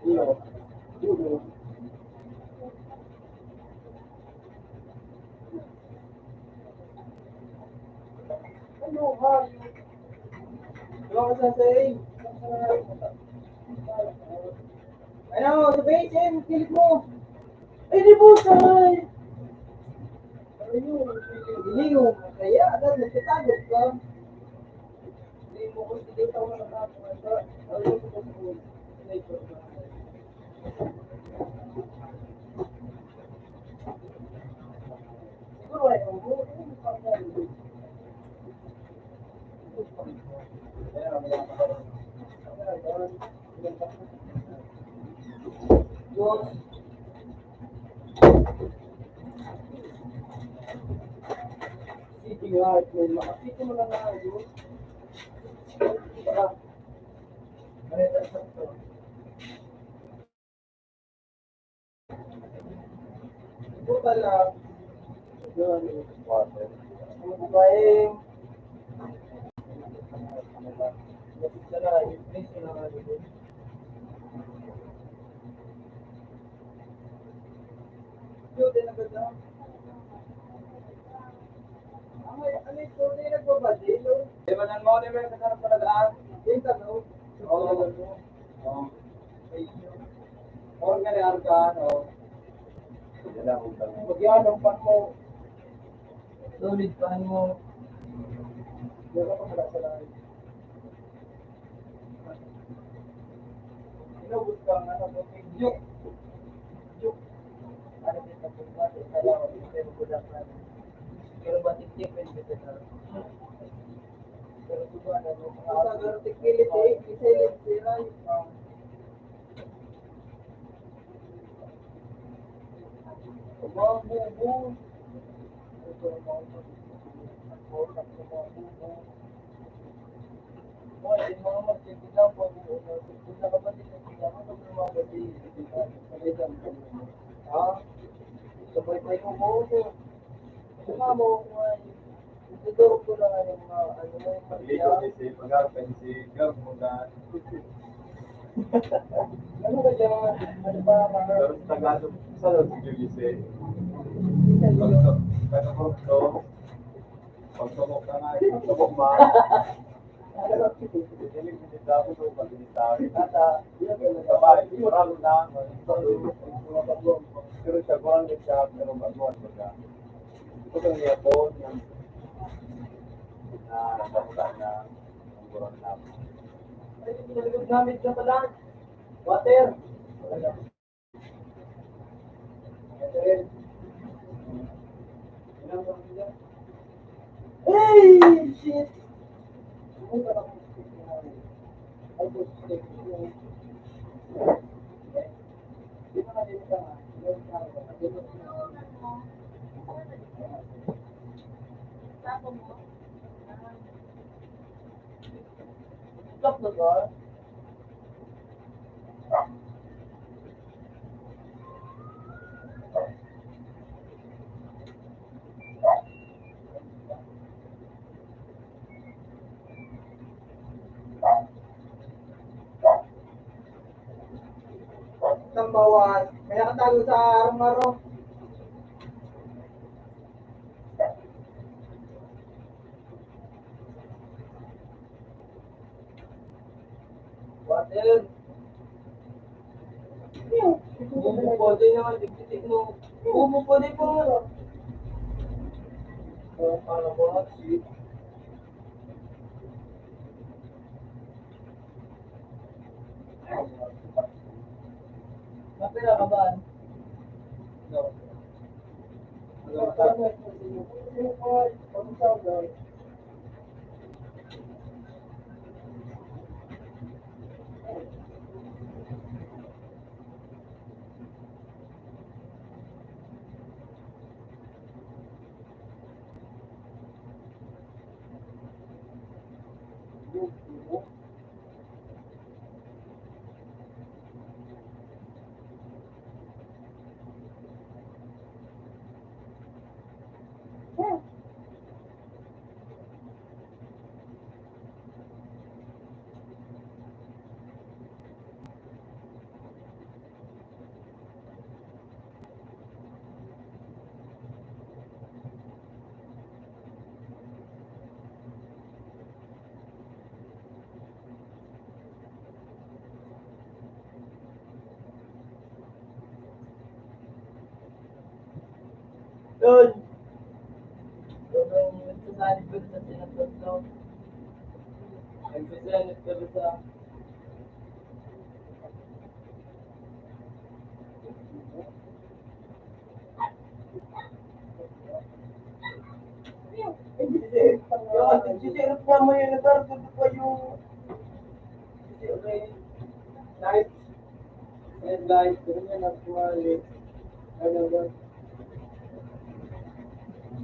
Iyo. Iyo. Ano, ha? Ano ka sa saying? Ano, sa base, eh, kilit mo. Ay, di po, say! Ano yun? Hindi yun. Kaya, agad, nagtatago ka. Hindi mo ko, hindi ka mo nakakita. Ano yun? Siguro, ay, ang buo, Sige nga, makakita mo lang nga yun. Buta lang. Yun, water. Ang babaeng. Yun, din ang ganda. Ang may, ano yung tunay nagbabadil, no? Di ba nang mo, di ba yung kasarap talaga? Yung tanong. Oo. Oo. Or nga ni Arca, no? Wala akong tanong. Mag-ianong pan mo. Solid pan mo. Wala ko pala sa lahat. Inubos ko ang ano, yung joke. Joke. Ano din sa pagmati, sa lawa, pero kulang na. Pero matiktik, pwede ka na. Pero kung ano, no, mga Sa garot, kilit, eh, kilit, eh, Mabubo. Ha? Sabay tayo mo. Ano nga mo? Ituturo ko lang ang mga, ano, yung Dito, pagka- kasi pag-aarap kayo si Gab, muna. Ano ba yan? Ano ba, mga Pero sa Tagalog, sa Lord, si Julius eh. Pag, pag, pag, pag, pag, pag, pag, pag, pag, Pero siya, kulang din siya, pero baguhan mo siya. Ito ang yapon ng, na, na, na, na, Ay, pinalagod namin siya pala. Water. Hey, shit! Stop na ba? Number one. May nakatago sa arong-arong. Sir, bubukode naman, tigtitik mo. Bubukode pa nga. Para ba? Mapira ka ba? No. Yun. Sobrang nagsasalib ko sa sinapot ko. Nagsasalib ko sa Sisirap na mo yung lugar, gusto ko yung sisirap na yung light. May light, ganun yan ang tuwali. Ano ba?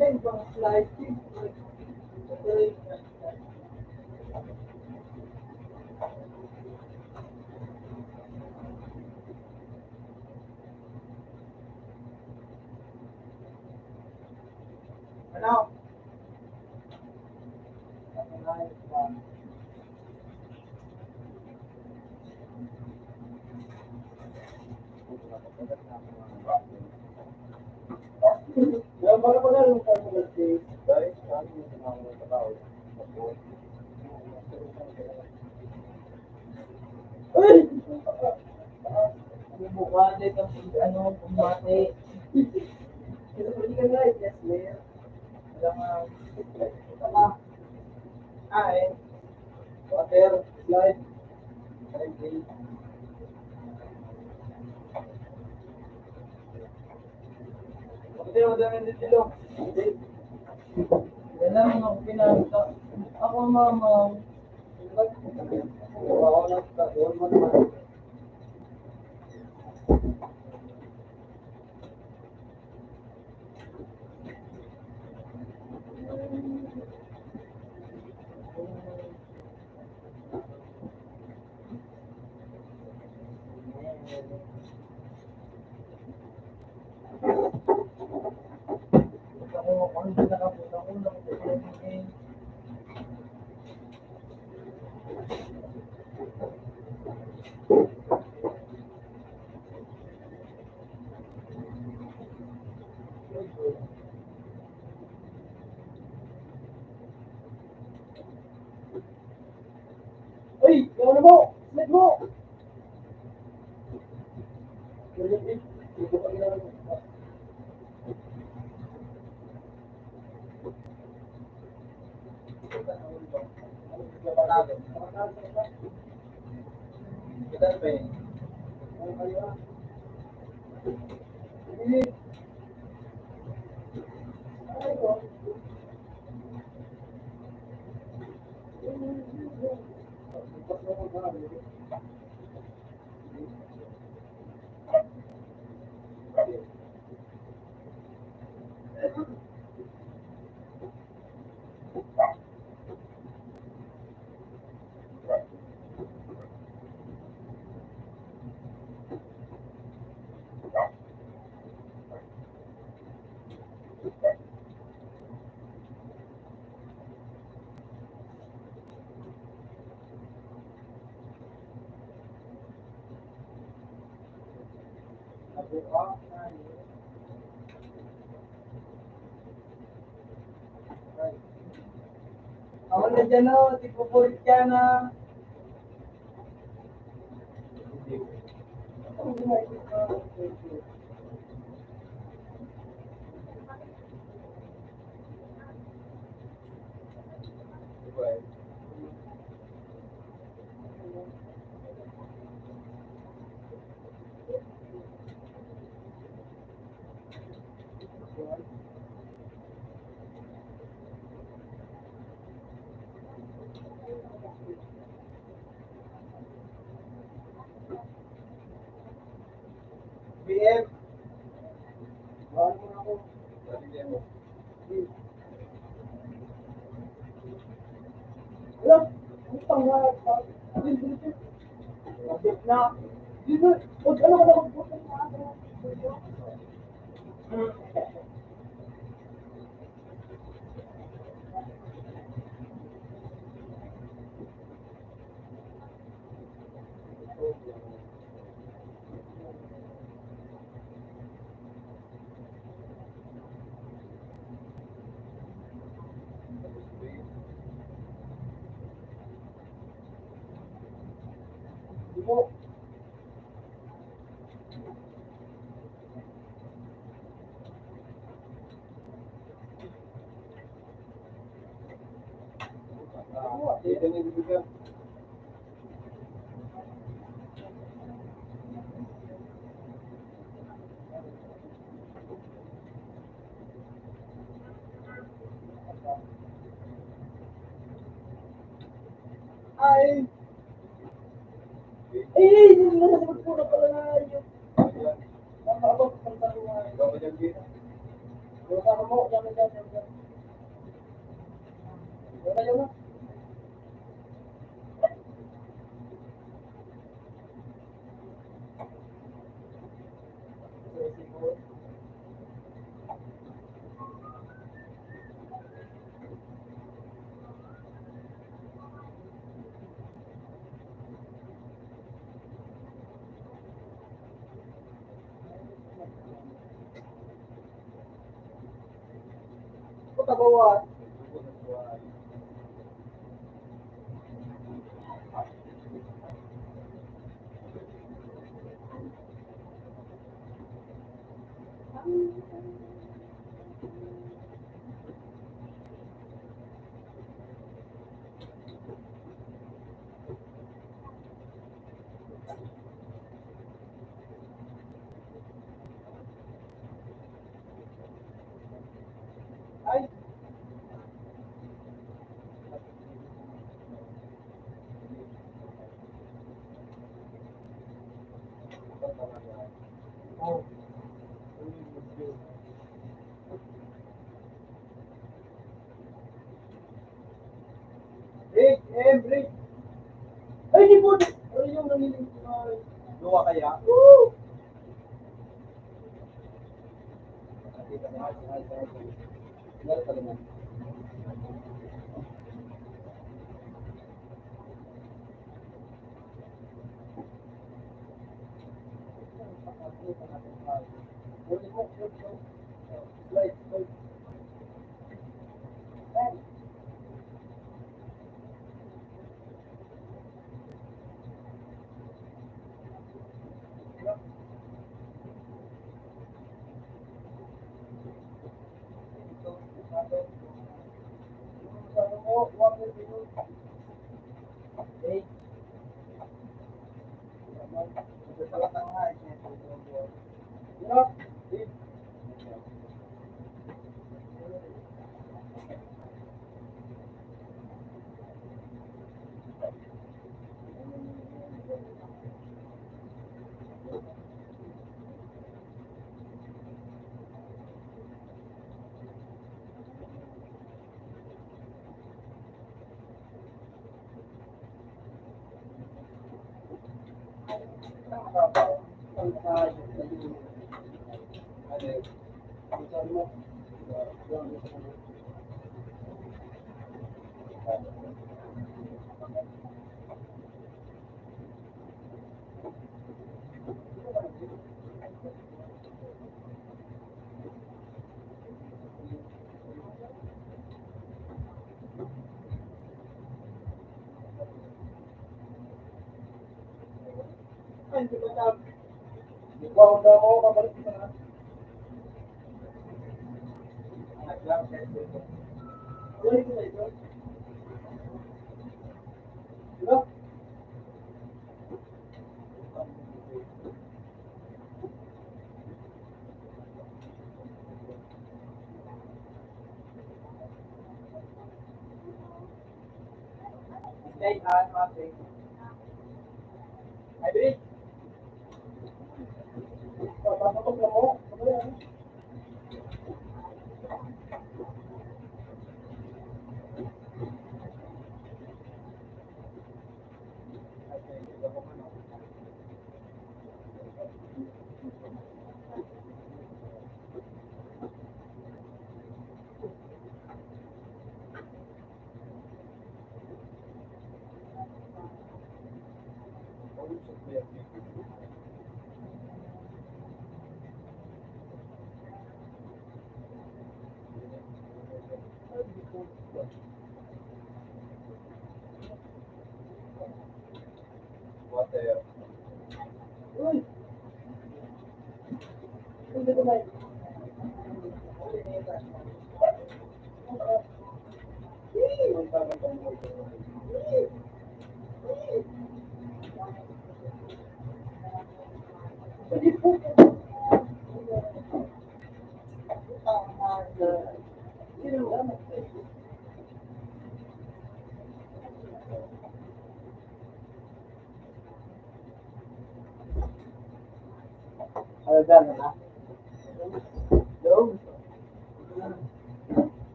May mga light. Ano? Ay! Ano mo ka? Dahil kami, ano, pumati. Pero pwede ka na, yes, mayor. Alam nga, tama. Ah, eh. Water, slide. Ay, okay. Yan lang ang pinagka-, ako, mama. Ay, ano mo? Slide mo! Ako na dyan, oh, di ko bulit yan, ah. B M. Ay! Ay! Hindi na sa pagpuna pala na yun. Ang abot, ang tanong nga. Wala ka mo, yan, yan, yan, yan. Wala yun, ah. Break, M, break. Ay, di po. Ay, yung nangiling ko na. Gawa kaya? Woo!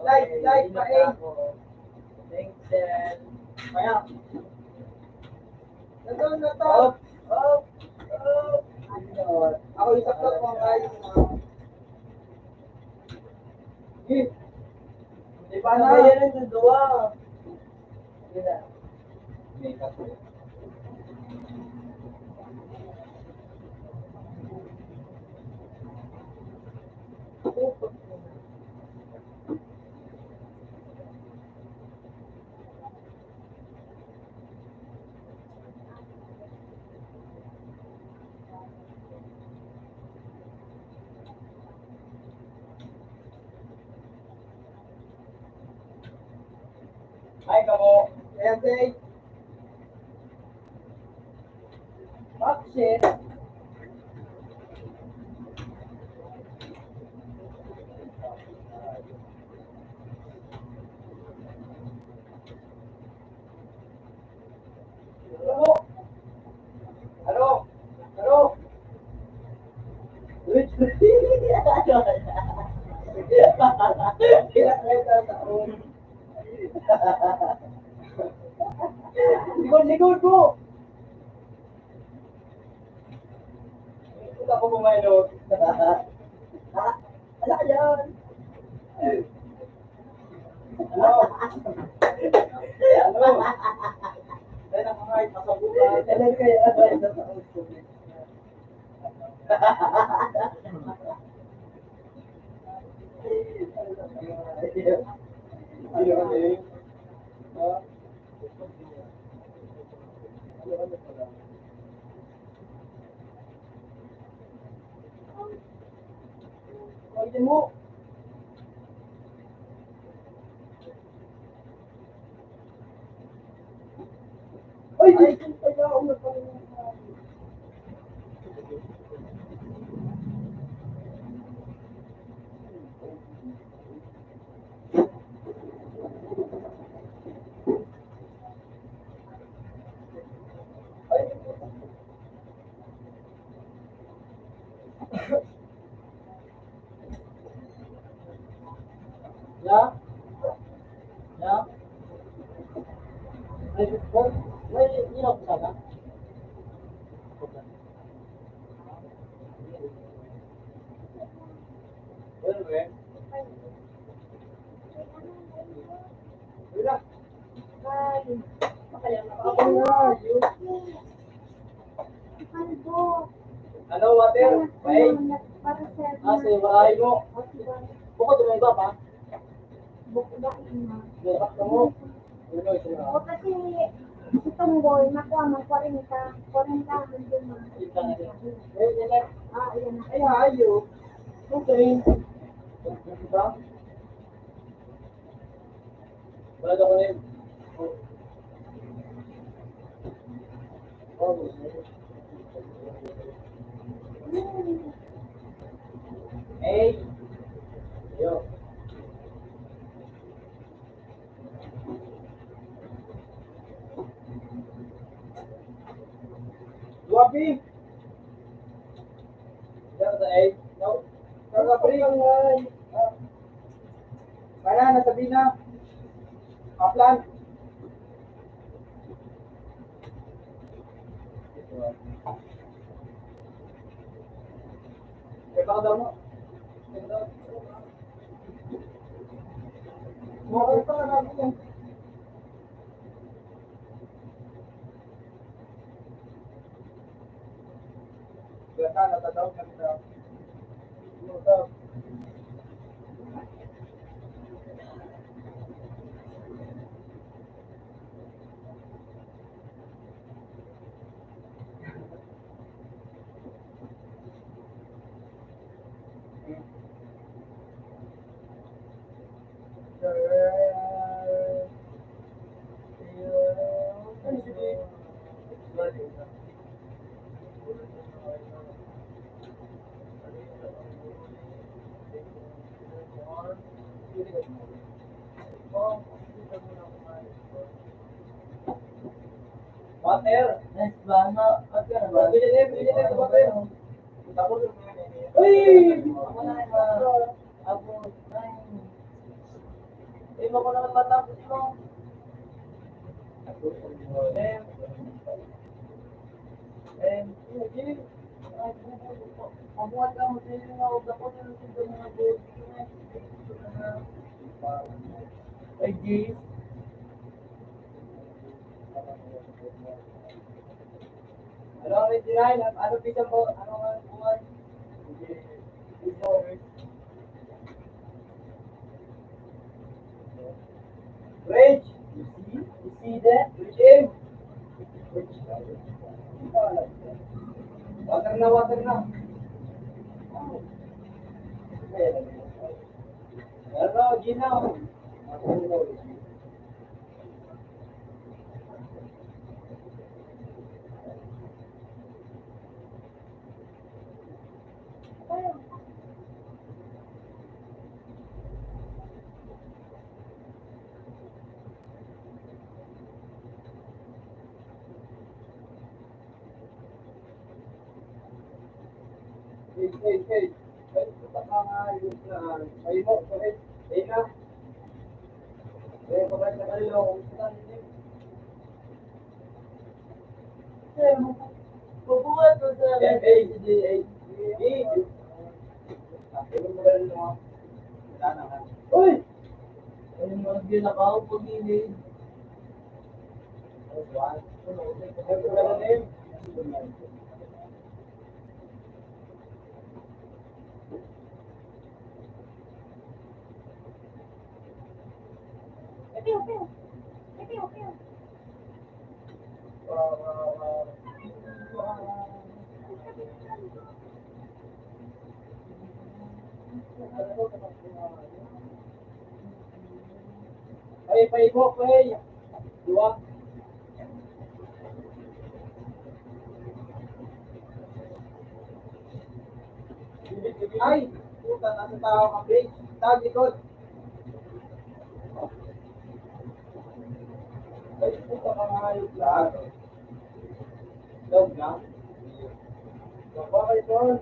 Like, like, pa, eh. Thanks, Jen. Kaya, ito na to. Up, up, up. Ako, isa pa, mga guys. Di ba na? Ayan ang dalawa. Yun na. Ay, kamo. Ayan, take. Bakit? Ano? Ano? Likod, likod po! Ito ako pumailog. Ala yan! Ano? Ano? Dahil ako nga, ipasabutan. Ano kaya? Ay, di, ay, ay, ay, ay, Ya? Ya? May, may, may ilaw po sana? Well, well. Wala. Ano, water? Ay. Ah, sa bahay mo. Bukod na iba pa. Bukod na iba. Bukod na mo. Ano, ito na. O, kasi, Si Tumboy, nakuha man, kwarenta. Kwarenta ang duman. Ah, ayan na. Ay, ayo. Okay. Wala na ko na yun. Hey! Yo. Guwapi! Diyan sa eight, no? Sa Gabriel, ay. Kaya na, sabi na. Kaplan. Kaya baka daw mo. Moral pa ka natin yan. Gata, natataw ka nila. Water. Next, ba? Ano? Water, ba? Bigyan, bigyan, water. Tapos, uy! Ako na, ako na. Eh, ako naman matapos mo. Eh, eh, sige. Ay, bubuo ko. Mabuhat ka mo sa inyo, ako na yung mga buhay. Ay, di. Ano ang original? Ano, ano, pizza po? Ano nga buhay? Pizza. Rich. You see? You see that? Rich M. Water na, water na. Ano, ginaw. Hey, hey, hey. Ay, puta ka nga, ayos na. Ay, mo, correct. Ayun na. Eh, pagkat na kayo, kung saan, hindi. Bubuhat ko sa M A C D A. Uy! Ayun, mga ginakaw, pag-ibig. Ay, paibo ko, eh. Duwa. Ay, puta, nasa tao ka, Prince. Tag likod. Ay, puta, mga hayop lahat. Dog na? Dog ba kayo, Paul?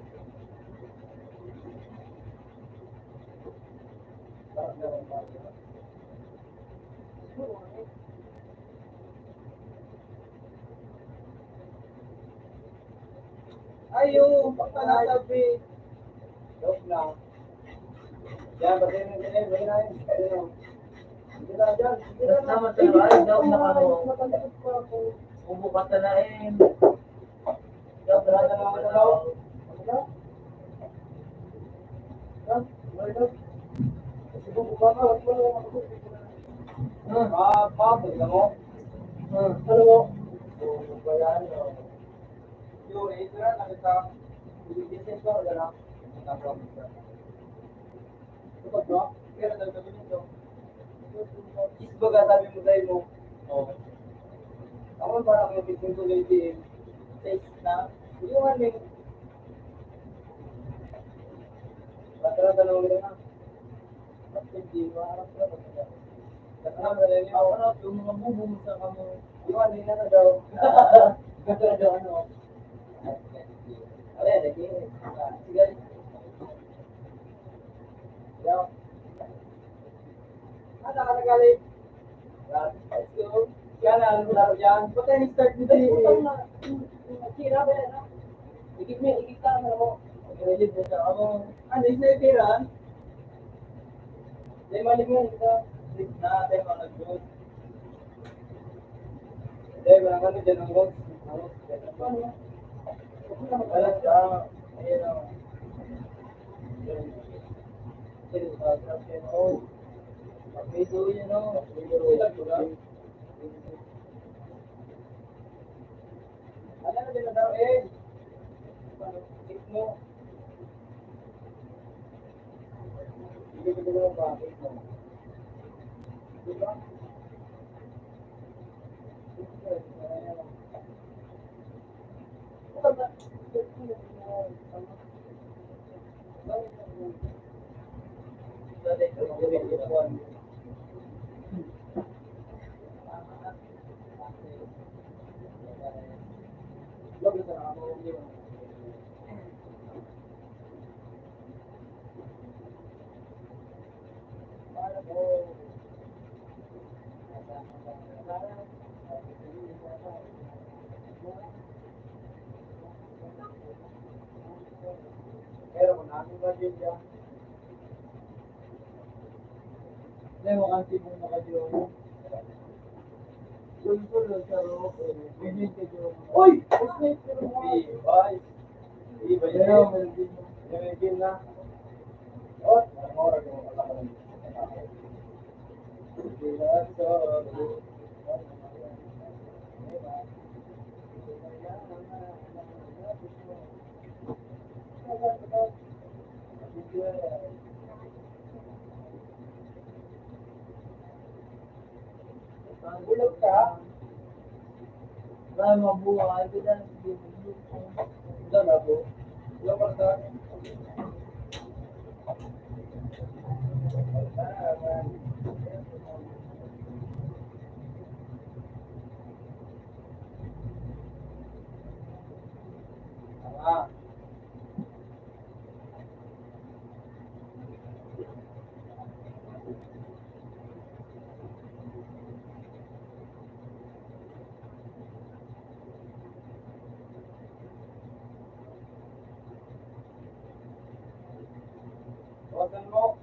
Ay, yung pagkanasabi. Joke lang. Yan, pati na, pati na, pati na. Hindi na dyan. Hindi na. Basta matagal, joke na kamo. Ubo ka talain. Joke na kamo. Ah, pa, tignan mo. Ano mo? Wala, ano. Yung, eh, ito na, nakita. Yung business ko, wala. Kapag ba? Pero nagkabinit ko. Is baga sabi mo tayo mo. Oh. Ako parang yung pitong tuloy din. Sa isla. Yung ano yung Patara tanong nila na. Ba't hindi maharap ka? Ba't hindi maharap ka? Ba't hindi maharap ka? Yung mga bubo mo sa kamo. Yung ano, yun na daw. Ano daw, ano? Ayan, lagi. Sige. Yo. Ano ka nagaling? Yan, ano mo laro dyan? Ba't tayo nag-start dito eh? Sira ba yan, ha? Ikit mo, ikit ka, ano mo? Pag-release mo sa amo. Ano, sniper, ha? Dahil maling yan, ito. Na, tayo mga nag-goal. Dahil mga ano dyan, ang goal. Ano? Ano? Ano? Ayun, oh. Ayun. Ayun, oh. Ayun, oh. Pag-video yun, oh. Pag-video yun, oh. Ano na din ang tao, eh? Ano? Tignan mo. Hindi ko tignan mo, bakit mo? Di ba? Pero kung namin ba din yan? Leo, ang tibong na kayo. Sulsul, sa roho, eh. Ganyan ka, Joe. Uy! Uy! Di ba yun? Leo, Melvin. Melvin na. Oh, ang oras mo, alam mo. Ang bulog ka? Wala, mabuhay. Wala na po. Wala pa sa akin. Ah. Tawagan mo.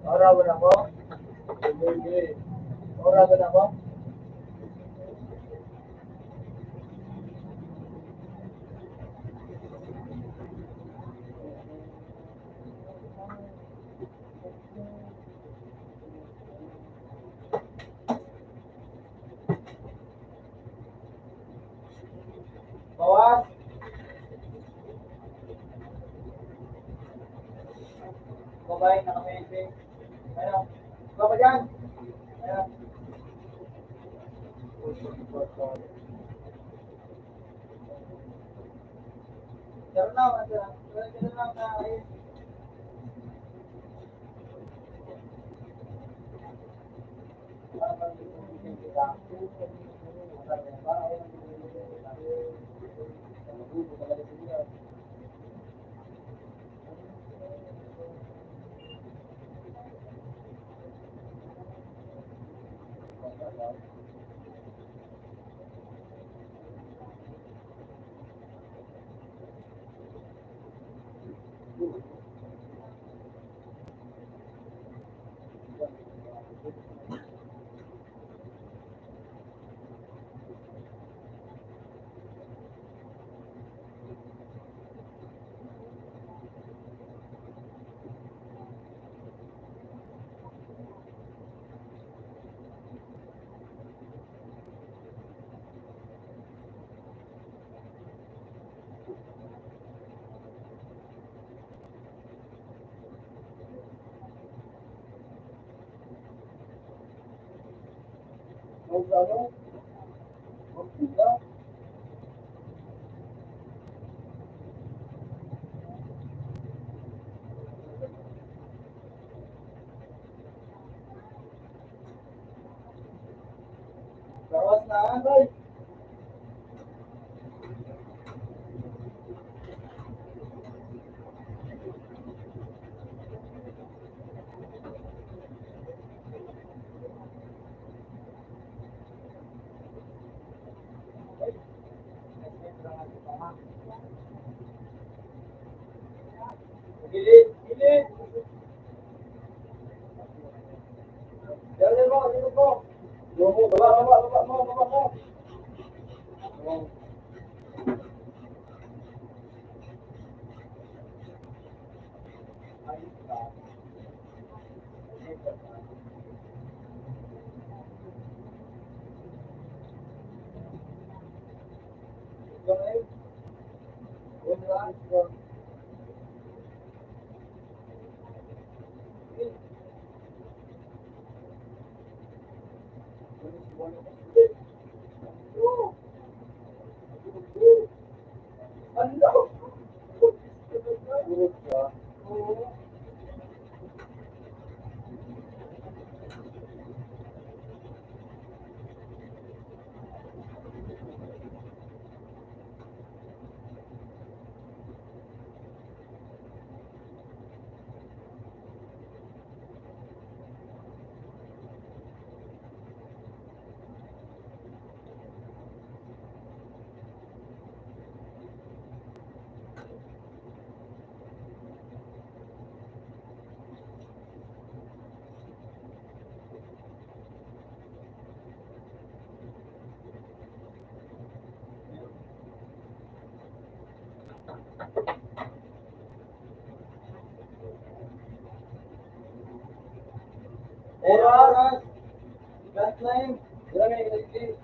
Ora, wala ko. Ora, wala ko. Bawas. Babae, naka-twenty. Ano? Baba dyan. Ano? Gawas na, Andoy. Gilid, gilid. Dali mo, dali mo. Baba, baba, baba mo, baba mo. Pero oras, frontline, dira may electric.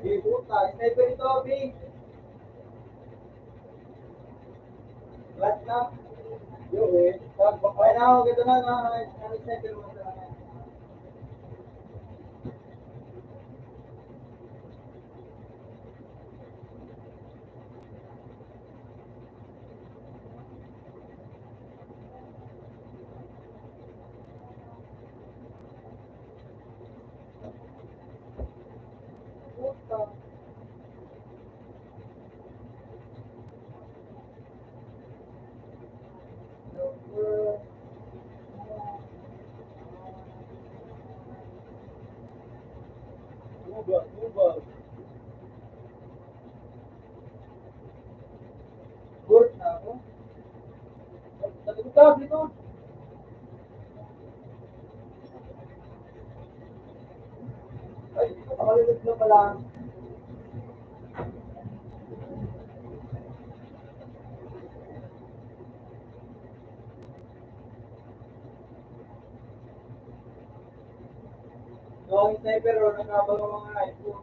Di puta, sniper ito, Bing. Last na. Yo, eh. Pag, pag, ay, na, ito na, na, na, na, sniper mo, ito na. Tuba, tuba. Gurt na ako. Sa likod ka, sa likod. Ay, ito, makalulog na pala. So, ang sniper, oh, nakabang ang mga rifle.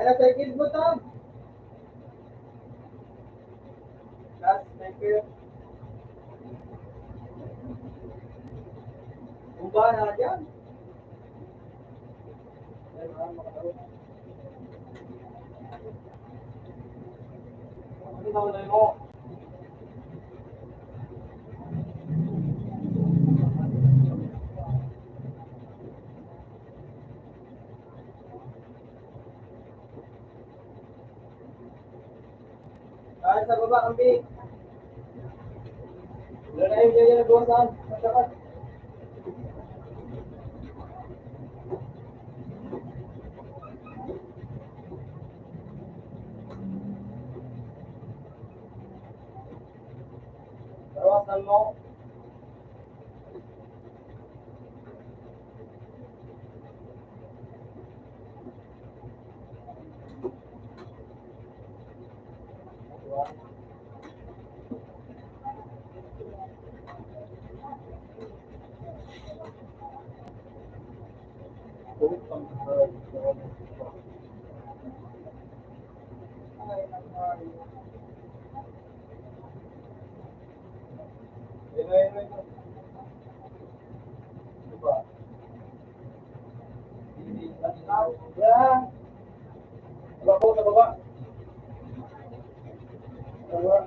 Sa kilid mo, Tom. Last sniper. Tumba na dyan. Ano na, ano mo? Ay, sa baba, kambing. Wala na yung ganyan na buwasan. Masakat. Bawasan mo. Yan. Baba po, sa baba. Sa baba.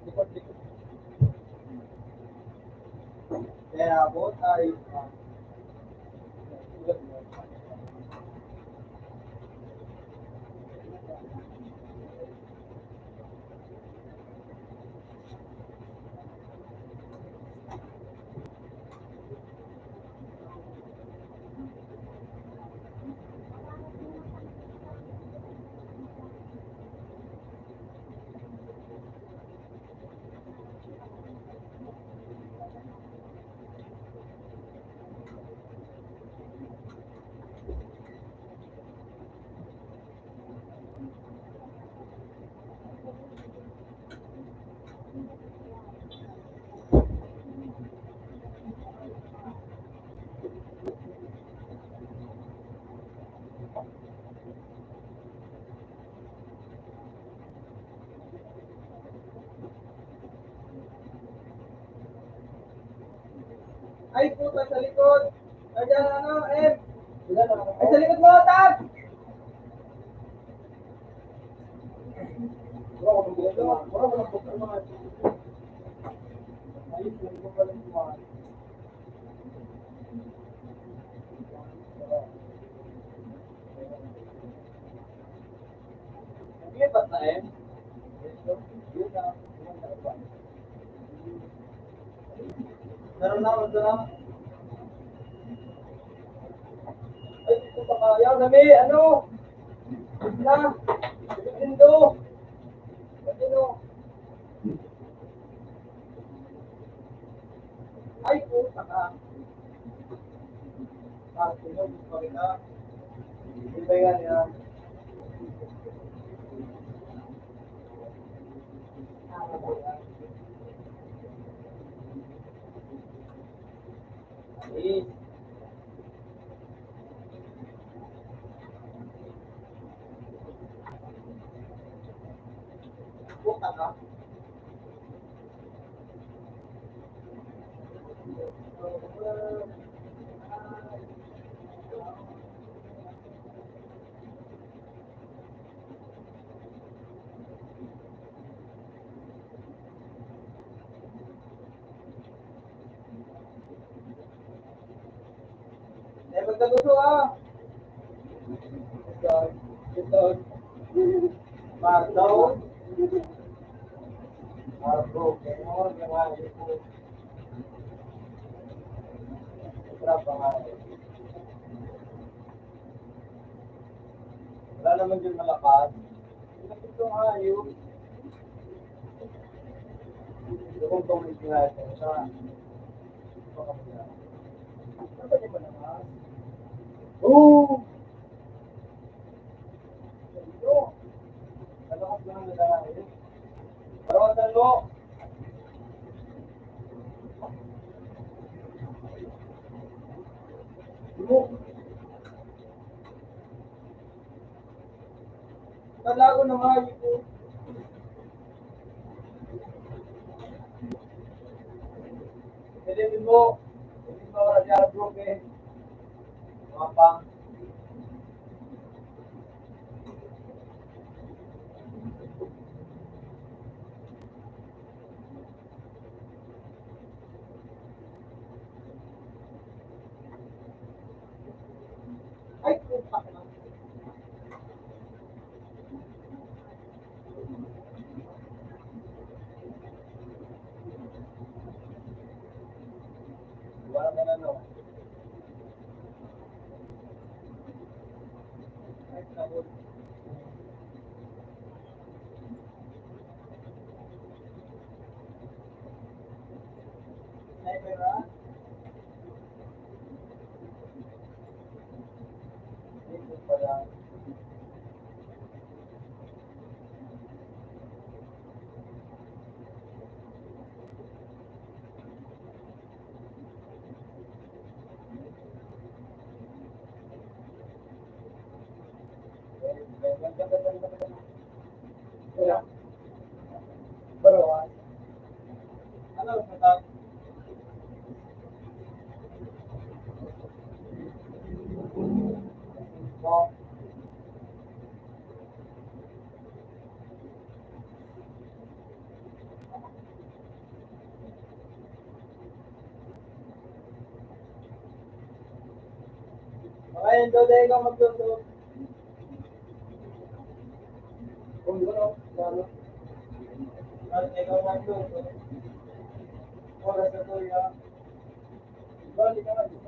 Likod, likod. Kaya po tayo, ah, Ay, puta, sa likod. Ayan, ano, M. Ay, sa likod mo, Tag! Lipat na, eh. Meron na, meron na. Ay, ito pa kaya. Dami, ano? Na. Lindo. Ano? Ay, puta ka. Ah, tingnan mo pa kita. Hindi ba yan, yan? Eh. Puta ka. Eh, magkagusto, ah. Ito, ito. Marco. Marco, kaya mo, kaya mo. Sarap ba nga? Wala naman dyan malakas. Ito nga, yun. Ito kung tawag nga ito sa, ano ba di ba naman? Oo! Ito. Malakas na ang lalaki. Parawasan mo. Mo. Pwede din mo. Pwede mo, Raja Group, eh. Mga pang- Ay, puta ka na. Wala na, no? Ay, sabon. Mga indo, dahil ka magluto. Kung ano, ano. Dahil ikaw magluto. Oras na to, ya. Dahil ka magluto.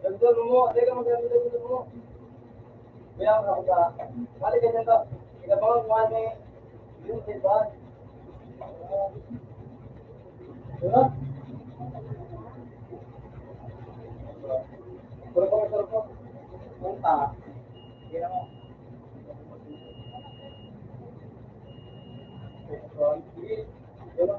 Ganda mo, teka, maganda mo. Kaya ako ba? Balik ka dyan to. Ikaw ba ang kuha ni Yun, di ba? Diba? Sarap ako, sarap ako. Punta. Hindi na mo. Diba?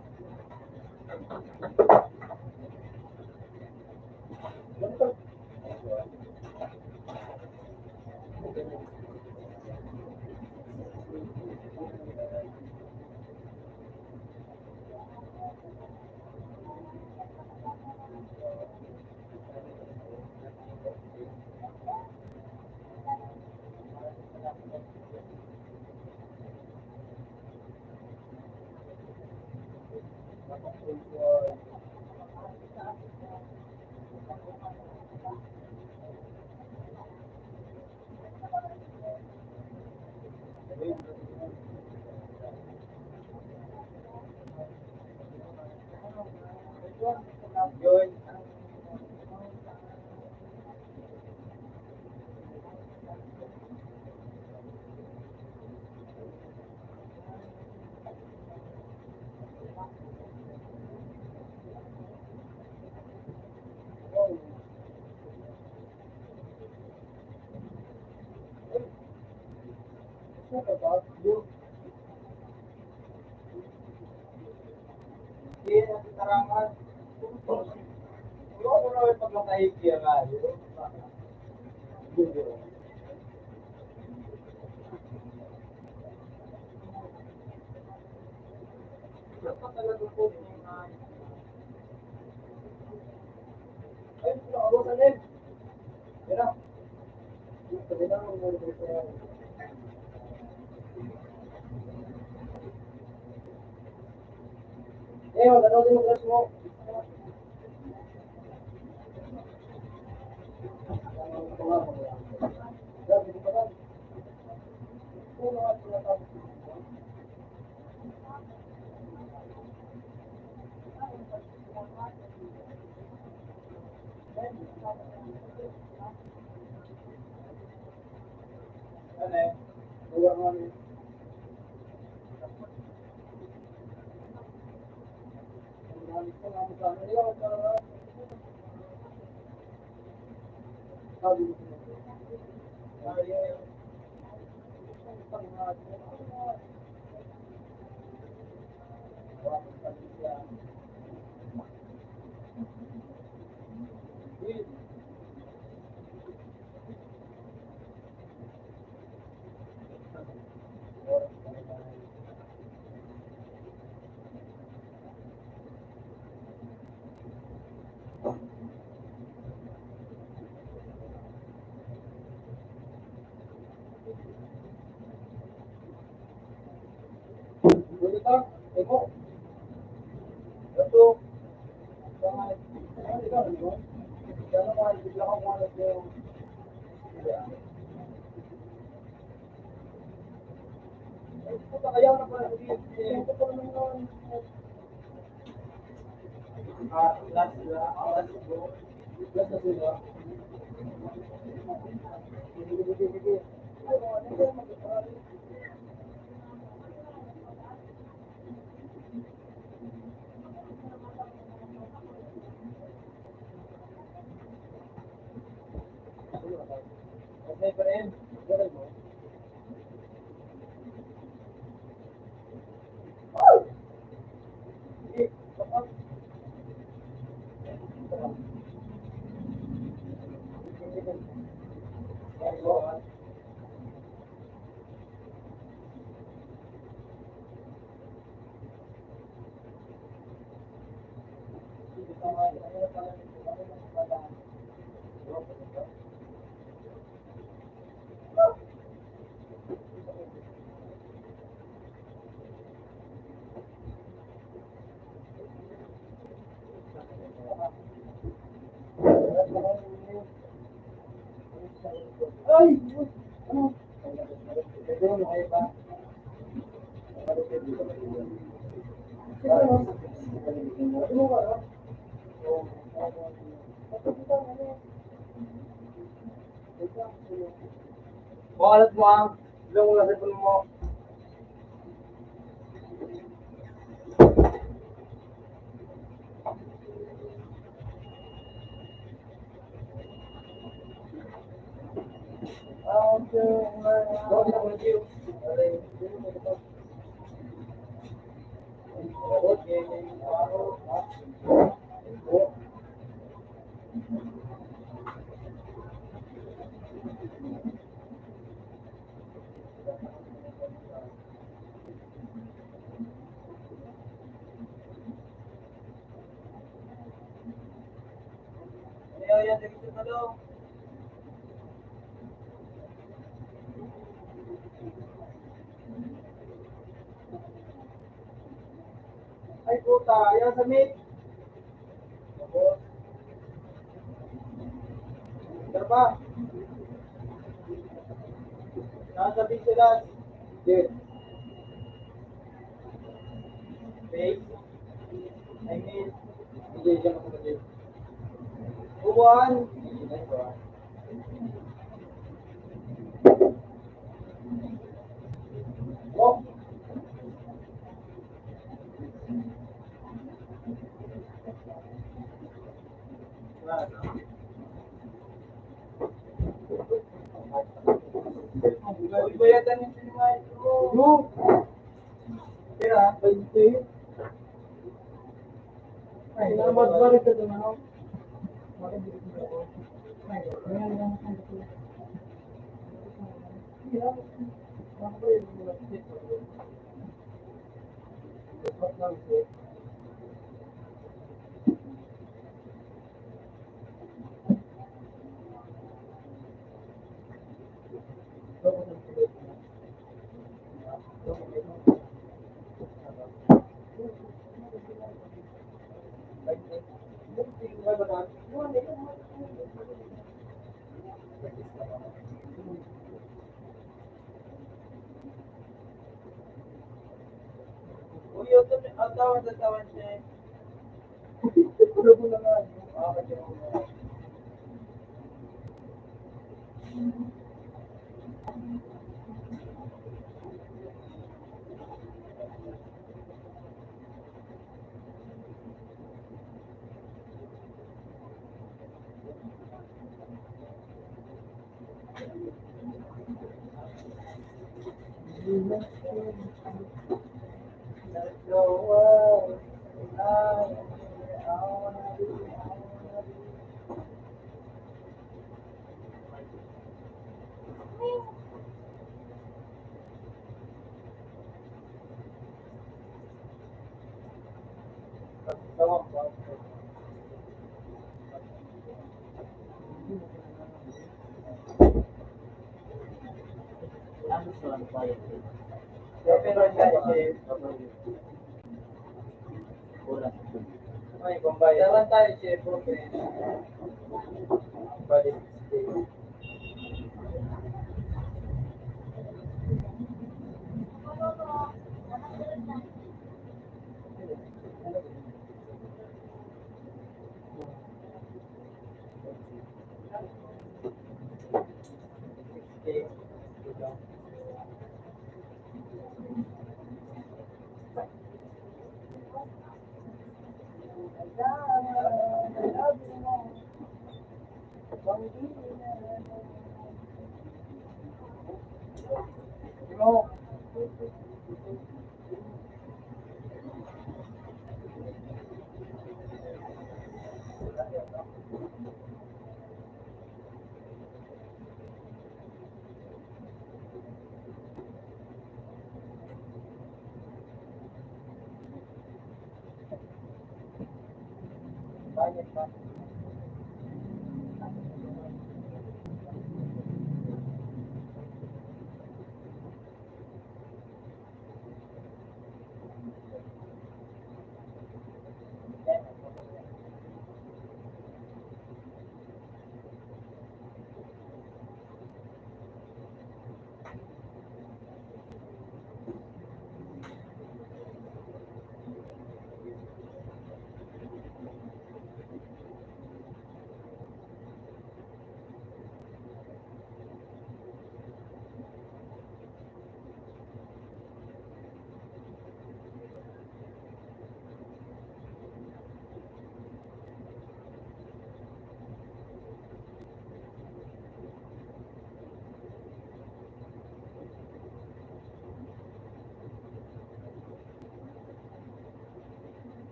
Eh, magano din mo mo. Wallet mo, ah. Ilong mo na cellphone mo. Ay, puta. Ayan sa mid. Tapos, isa pa. Nasa Big Silas. Yes. Base. I mean, hindi siya makapatid. Upuan. Oh. Iyo to, ang tawag na tawag siya eh.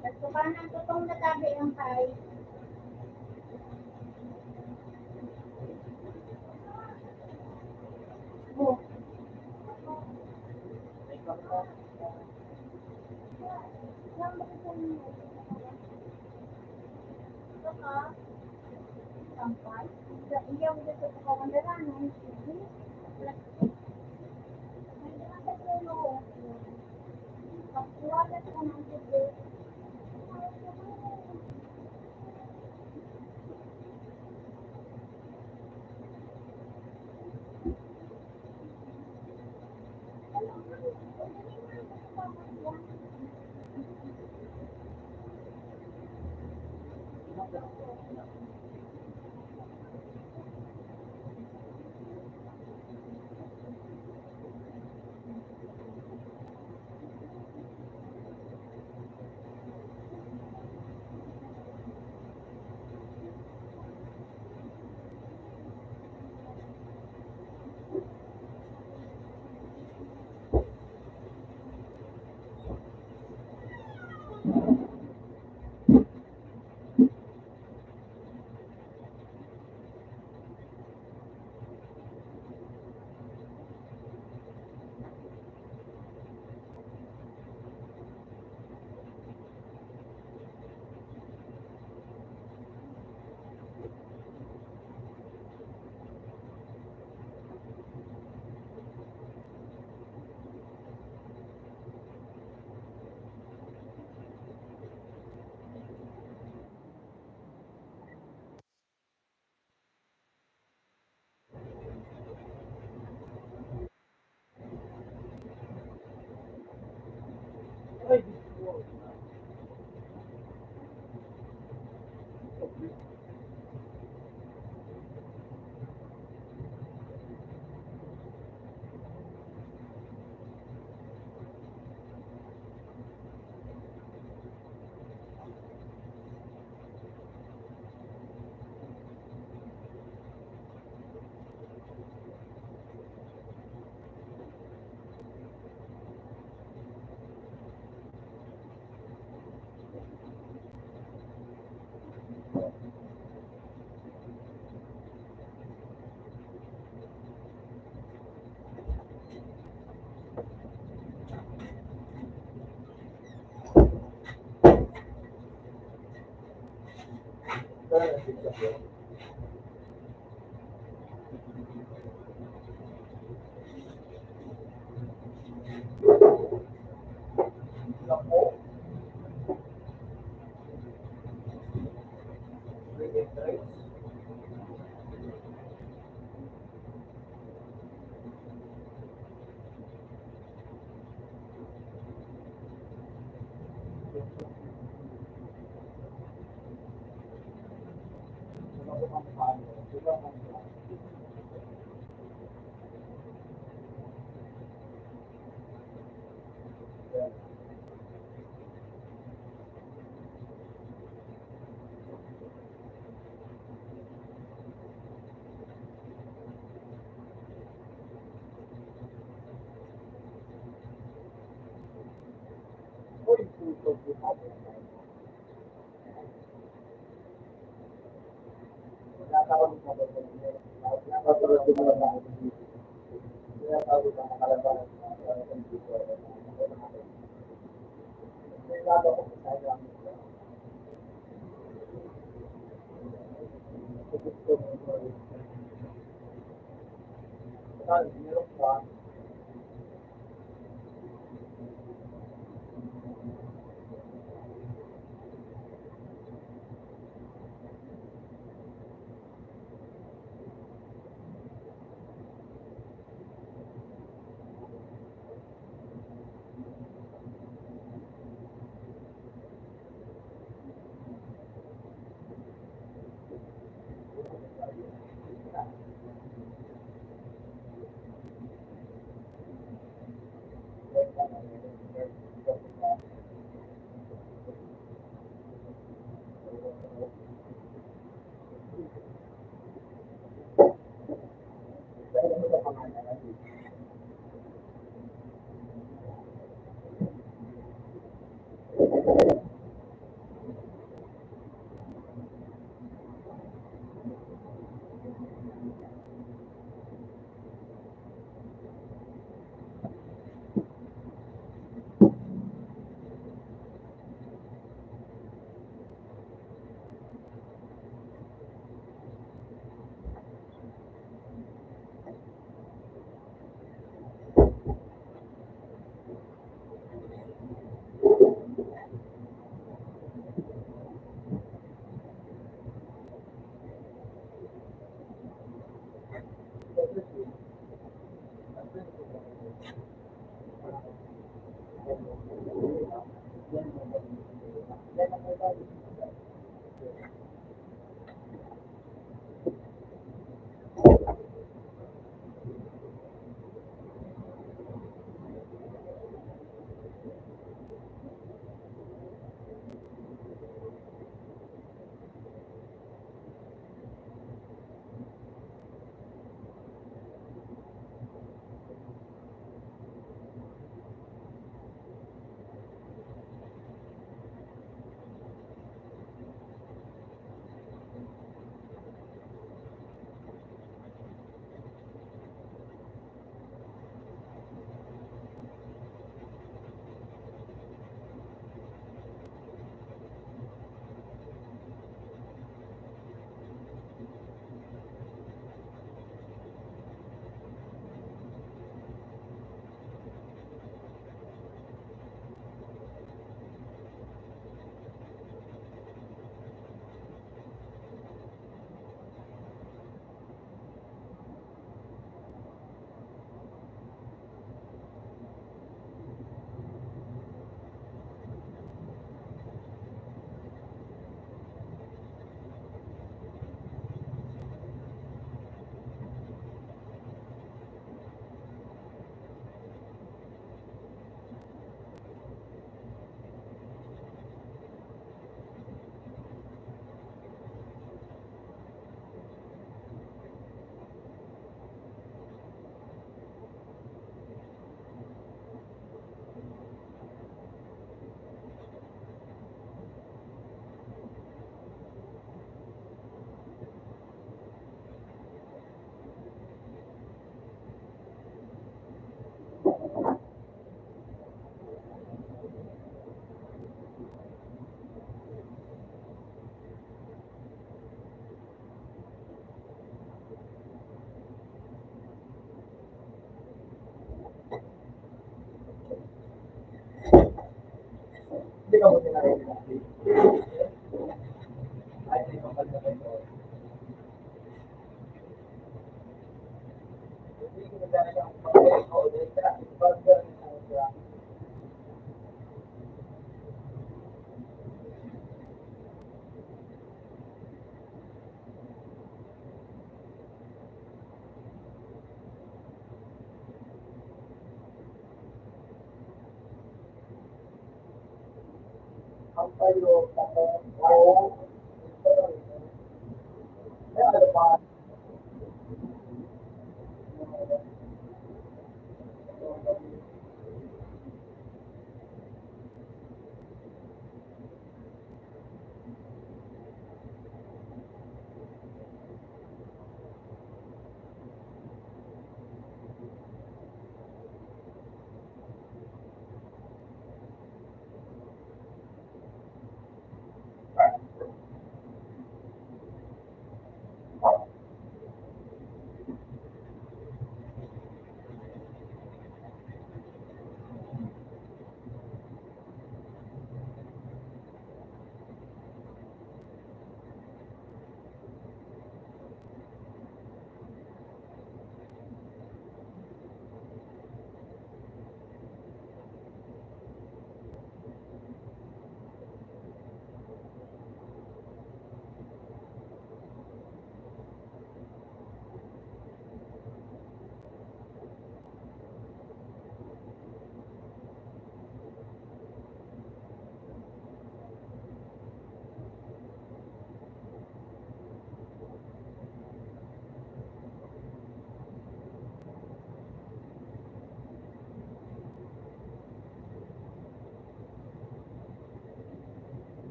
Nagkukuha ng tutong na tabi ang pay. Oh.